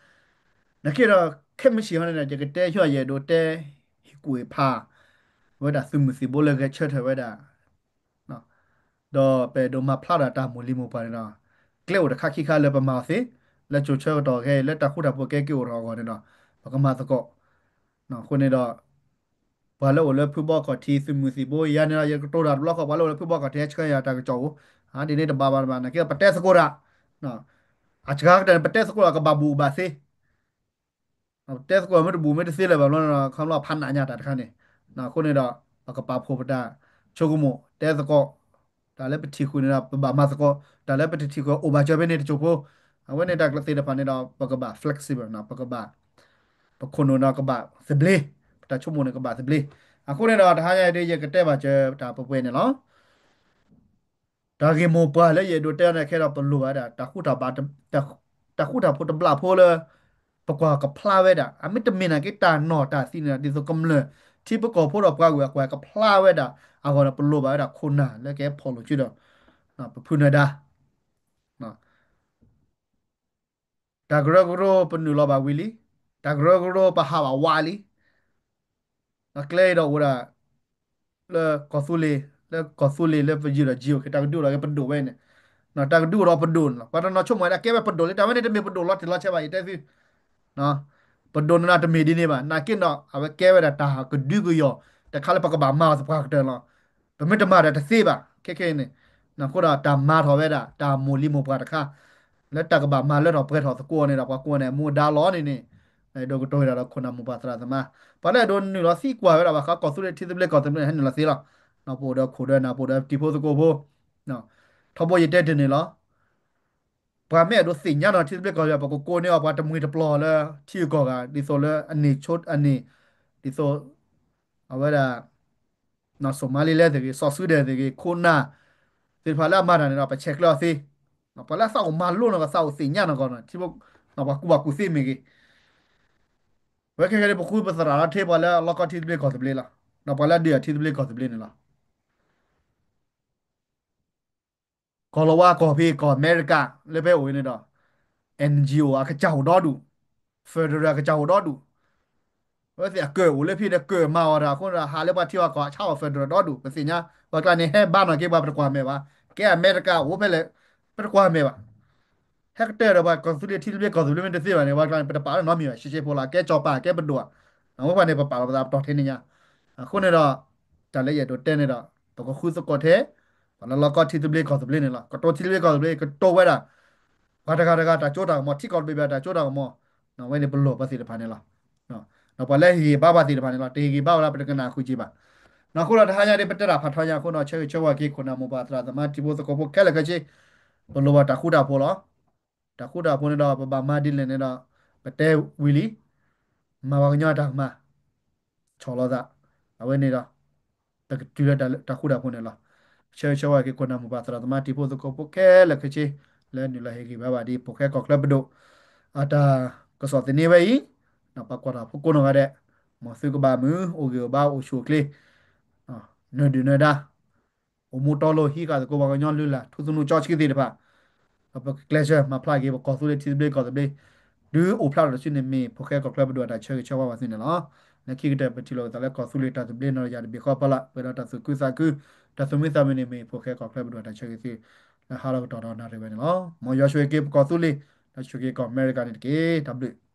နာ်က့ဒီး ခဲမုၢ်ဆ့ၣ်ဟီန့ၣ်ဒီး ယကတဲဆူယအဲၣ်ဒိးတဲ, ဟ့ၣ်ကူၣ်ဟ့ၣ်ဖး, ဝဲဒၣ်သုးမုၢ်သံၣ်ဘိလၢဂဲၤဆၢထၢၣ်ဝဲဒၣ် ဒီးပအဲၣ်ဒိးမၤဖျါဒီးတၢ်မိၢ်လံၤမိၢ်ပှၢ်န့ၣ်ဒီး, ကျဲအိၣ်တခါခံခါလၢပမၤအီၤသ့, လၢကၠိဆၢကတီၢ်ခဲအံၤ လၢတၢ်ဃူတၢ်ဖိးကဲက့ၤအိၣ်ထီၣ်အဂီၢ်န့ၣ်ဒီး, ပကမၤသကိး, အဃိန့ၣ်ဒီး, ပှၤလၢအိၣ်လၢဖုဘီကီၢ်ထံးသုးမုၢ်သံၣ်ဘိယၤန့ၣ်ဒီး ယကတိၤတၢ်တဘျီဃီ ပှၤလၢအိၣ်လၢဖုဘီကီၢ်ထံးဟဲဆှၢယၤတၢ်ကစီၣ်အိၣ်, ဒ်န့ၣ်တဘၣ်ဘၣ်တဘၣ် နာ်က့ပတဲသကိးတၢ်, အစှၤကတၢၢ်န့ၣ် ပတဲသကိးဒီးကဘၣ်ဘူးကဘၣ်သ့ ပတဲသကိးမ့ၢ်တဘူးမ့ၢ်တသ့လၢၤဘၣ်ဘျီန့ၣ်ဒီး ခီဖျိဖးနးညါတၢ်တခါန့ၣ်, အဃိန့ၣ်ဒီး, ပကပာ်ဖှိၣ်ပတၢ်ဆိကမိၣ်တဲသကိး, တၢ်လၢပထံၣ်ဃုာ်န့ၣ်ဒီး ပဘၣ်မၤသကိး, တၢ်လၢပတထံၣ်ဃုာ်အိၣ်ဘၣ်စၢၤဖဲန့ၣ်တစိၢ်ဖိ, အဝဲန့ၣ်တၢ်သ့ၣ်တဖၣ်န့ၣ်ဒီး ပကဘၣ် flexible နီၤ, ပကဘၣ် ပခိၣ်နူာ်ဒီးကဘၣ်သဘျ့, ပတၢ်ဆိကမိၣ်န့ၣ်ကဘၣ်သဘျ့. အဃိန့ၣ်ဒီး တဟါညါအံၤဒ်ယကတဲဘၣ်စၢၤတၢ်ပှဲၤပှဲၤန့ၣ်လီၤ. တၢ်ဂ့ၢ်မိၢ်ပှၢ်လၢယအဲၣ်ဒိးတဲအီၤန့ၣ် ခဲဒီးပလိၣ်ဘၣ်ဝဲဒၣ် တၢ်ဃူတၢ်ဘၣ်, တၢ်ဃူတၢ်ဖိးတဘျီဖိလၢ ပကွၢ်ကဖျါဝဲဒၣ် အမ့ၢ်တမ့ၢ်နာ်က့တၢ်နီၢ်တၢ်သံန့ၣ်ဒီး ဒ်သိးကမျၢၢ် ထံဖိကီၢ်ဖိဒီးပှၤဂုၤအကွၢ်ကဖျါဝဲဒၣ်အဂီၢ်န့ၣ် ပလိၣ်ဘၣ်ဝဲဒၣ်ခိၣ်နၢ်လၢကဟဲဖီၣ်လိာ်စုဒီး ပဖုနၢၤဒါ တၢ်ကရၢကရိပနုာ်လီၤဘၣ်ဝံၤလံ, တၢ်ကရၢကရိပဟးဘၣ်ဝးလံ, ကျဲအံၤဒီးအိၣ်ဒၣ် လၢကီၢ်သူလ့ၤ, လၢကီၢ်သူလ့ၤလၢပယုၢ်ဒီး G O K တၢ်ကဒုအိၣ်ဒီးပဒိၣ်ဝဲန့ၣ်, တၢ်ကဒုအိၣ်ဒီးပဒိၣ်န့ၣ်လီၤ. ပှၤတနီၤဆိကမိၣ်ဝဲဒၣ်ကဲဝဲပဒိၣ်လံ, တၢ်ဝဲန့ၣ်တမ့ၢ်ပဒိၣ်လီၤတံၢ်လီၤဆဲးဘၣ် ယတဲသု ပဒိၣ်န့ၣ်ဒီးတမ့ၢ်ဒ်န့ၣ်ဘၣ်. နာ်က့ဒီး အဝဲကဲဝဲဒၣ်တၢ်ကဒုကယီၤ တခါလၢပကဘၣ်မၤအီၤသပှၢ်ကတၢၢ်လီၤ. ပမ့ၢ်တမၤဒီးတသ့ဘၣ်. ခဲခဲအံၤန့ၣ် အဃိဒီးတၢ်မၤထီၣ်ဝဲဒၣ် တၢ်မိၢ်လံၤမိၢ်ပှၢ်တခါ လၢတၢ်ကဘၣ်မၤလၢထီၣ်ပှဲၤထီၣ်သကိးန့ၣ်ဒီး ပှၤကိးန့ၣ် မူဒါလီၤန့ၣ်န့ၣ် ဒိၣ်ကတိၤဝဲဒၣ်ဒီးခိၣ်နၢ်မိၢ်ပှၢ်သရၣ်သမါ ပှၤလၢအဒိးနုာ်လီၤသံကွၢ်ဝဲဒၣ်ဘၣ်ဃးကီၢ်သူလ့ၤထံသဘျ့ကီၢ်သဘျ့န့ၣ် ဟဲနုာ်လီၤသ့လီၤ. ပအိၣ်ဒီးခိၣ်ဒီးနၢ် ပအိၣ်ဒီးတံၤဖိသကိးဖိ ထီဘိယတဲတ့ၢ်န့ၣ်လီၤ. ပှၤမ့ၢ်အဲၣ်ဒိးသ့ၣ်ညါနီၤထံသဘျ့ကီၢ်သဘျ့ ပကကိးန့ၢ်အီၤပှၤတမှံၤတပျီၤလၢထံဂုၤကီၢ်ဂၤ ဒ်သိးလၢအန့ၢ်ဆိ အန့ၢ် ဒ်သိး အဝဲဒၣ် နီၢ် Somaliland သ့ၣ်ဂ့ၤ စီၤစုဒဲးသ့ၣ်ဂ့ၤ ခိၣ်နၢ်သ့ၣ်တဖၣ်လၢအမၤတၢ်န့ၣ်ဒီး ပဆဲးကျၢအီၤသ့. ပှၤလၢအသးအိၣ်မၤလိနီၤ ကသးအိၣ်သ့ၣ်ညါနီၤကီးနီၤ ထံဖိ ပှၤကူၣ်ဘၣ်ကူၣ်သ့မ့ၢ်ဂ့ၤ ဝဲခဲခဲဒ်ပဃုပသရၣ်လီၤ ထဲပှၤလၢအလီၢ်ကီၢ်ထံသဘျ့ကီၢ်သဘျ့လီၤ. ဒီးပှၤလၢအဒုးအထံသဘျ့ကီၢ်သဘျ့န့ၣ်လီၤ. ကီၢ်လီၤဝါကီၢ်ဖံးကီၢ်အမဲရကၤ လၢဖဲအိၣ်အံၤန့ၣ်ဒီး N G O အကစၢ်အိၣ်ဒီဒူၣ်, federal အကစၢ်အိၣ်ဒီဒူၣ်, အဝဲသ့ၣ်အကၢၣ်အိၣ်လၢဖံးဒီးကၢၣ်မၤအီၤတၢ်အဃိန့ၣ်ဒီး ဟးလၢပှၤထံပှၤကီၢ်အဆါအီၤ federal ဒီဒူၣ် ပသ့ၣ်ညါ ပှၤကျါန့ၣ် ဟဲဘါနီၢ်က့ၤပှၤ ပတကွၢ်မဲာ်ဘၣ်, ကဲအမဲရကၤအိၣ်ဖဲလဲၣ် ပတကွၢ်မဲာ်ဘၣ်. ဟဲကတၢၢ်ဒီးပှၤကီၢ်သူလ့ၤထံသဘျ့ကီၢ်သဘျ့မ့ၢ်တသ့ဘၣ်န့ၣ် ပှၤကျါန့ၣ် ပတပာ်လၢနီတမံၤဘၣ် ရှဲရှဲဖိလီၤ ကဲကၠီၤပၤ ကဲပဒိၣ်ဧါ, အဝဲပှၤန့ၣ် ပပာ်လီၤပသးပတီၢ်ထဲန့ၣ်ညါ. အဃိန့ၣ်ဒီး တၢ်လၢယအဲၣ်ဒိးတဲန့ၣ်ဒီး ပကဃုသကိးထဲ ပှၤလၢလီၢ်ကီၢ်ထံသဘျ့ကီၢ်သဘျ့န့ၣ်လီၤ. ကတိၤထံသဘျ့ကီၢ်သဘျ့ ကတိၤဝဲဒၣ် ပှၤတဂၤတဂၤတၢ်စိတၢ်ကမီၤ ထံကီၢ်တဘ့ၣ်ဘ့ၣ်တၢ်စိတၢ်ကမီၤ, ဝဲန့ၣ်ပလိၣ်ပှၤသ့ၣ်တဖၣ်န့ၣ်လီၤ. ဒီးပှၤလၢဟ့ၣ်ဂံၢ်ဘါပှၤသ့ၣ်တဖၣ်န့ၣ်လီၤ. တဟ့ၣ်ဂံၢ်ဘါဝဲဒၣ် ပတကနၣ်ဃုာ်က့ၤဘၣ်. အဃိဒီးတဟါညါဒ်ပတဲတၢ်ဖးထီညါအဃိဒီး ဆၢဂ့ၤဆၢဝါက့ၤ ခိၣ်နၢ်မိၢ်ပှၢ်သရၣ်သမါ ထံဖိသကိးဖိခဲလၢာ်ခဲဆ့, ပလိၣ်ဘၣ်တၢ်ဃူတၢ်ဖိးလီၤ. တၢ်ဃူတၢ်ဖိးန့ၣ်ဒီး ပဘၣ်မၤဒ်လဲၣ်န့ၣ်ဒီး ပတဲဝံၤလံ မၤပှၤကညီတၢ်ကမၣ် ဆီၣ်လီၤသး, အဝဲန့ၣ်ဒီး ပကတုၤလၢတၢ်ဃူတၢ်ဖိးန့ၣ်လီၤ. ဆၢဂ့ၤဆၢဝါက့ၤ ခိၣ်နၢ်မိၢ်ပှၢ်သရၣ်သမါ ထံဖိသကိးဖိခဲလၢာ်ခဲဆ့ လၢနုာ်လီၤဟ့ၣ်ဂံၢ်ဘါဘၣ်ဒ် ဖိၣ်ဃဲကီၢ်ချၢပဒိၣ် အတၢ်ကစီၣ်သန့ဝဲအံၤ, ပှၤကွၢ်တၢ်ဖိကိးနီၢ်ဂၤဒဲး, မ်သုကဘၣ်မုာ် အိၣ်ဂံၢ်အိၣ်ဘါ အိၣ်ဆူၣ်အိၣ်ချ့ နၢၤဒုၣ်နၢၤဒါ အိၣ်မူတီလိၤဟံးဃာ်သကိးပှၤကညီလုၢ်လၢ် ထူသနူကၠီဆှံသ့ၣ်တဖၣ်, ဒီးပကကျဲးစၢးမၤဖျါက့ၤ ပကီၢ်သူလ့ၤထံသဘျ့ကီၢ်သဘျ့, တုၤအိၣ်ဖျါထီၣ်တစုန့ၣ်မ့ၢ် ဖိၣ်ဃဲကီၢ်ချၢပဒိၣ်အတၢ်ဆၢဂ့ၤဆၢဝါဘၣ်သုန့ၣ်လီၤ. လၢခံကတၢၢ်ပထံၣ်လိာ်ပသးလၢကီၢ်သူလ့ၤတၢ်သဘျ့နီၢ်တယၢ်တဘ့ၣ်ဃီဖီလာ် ပှဲၤဒီးတၢ်သူၣ်ခုသးခု, တၢ်သူၣ်မံသးမုာ်န့ၣ်မ့ၢ် ဖိၣ်ဃဲကီၢ်ချၢပဒိၣ်အတၢ်ဆၢဂ့ၤသု လၢဟါလီၤကတီၢ်ဒီးနၣ်ရံၣ်ဝဲန့ၣ်လီၤ. မ်ယွၤဆိၣ်ဂ့ၤက့ၤပကီၢ်သူလ့ၤ, ဒီးဆိၣ်ဂ့ၤက့ၤကီၢ်အမဲရကၤန့ၣ်တက့ၢ်. တၢ်ဘျုး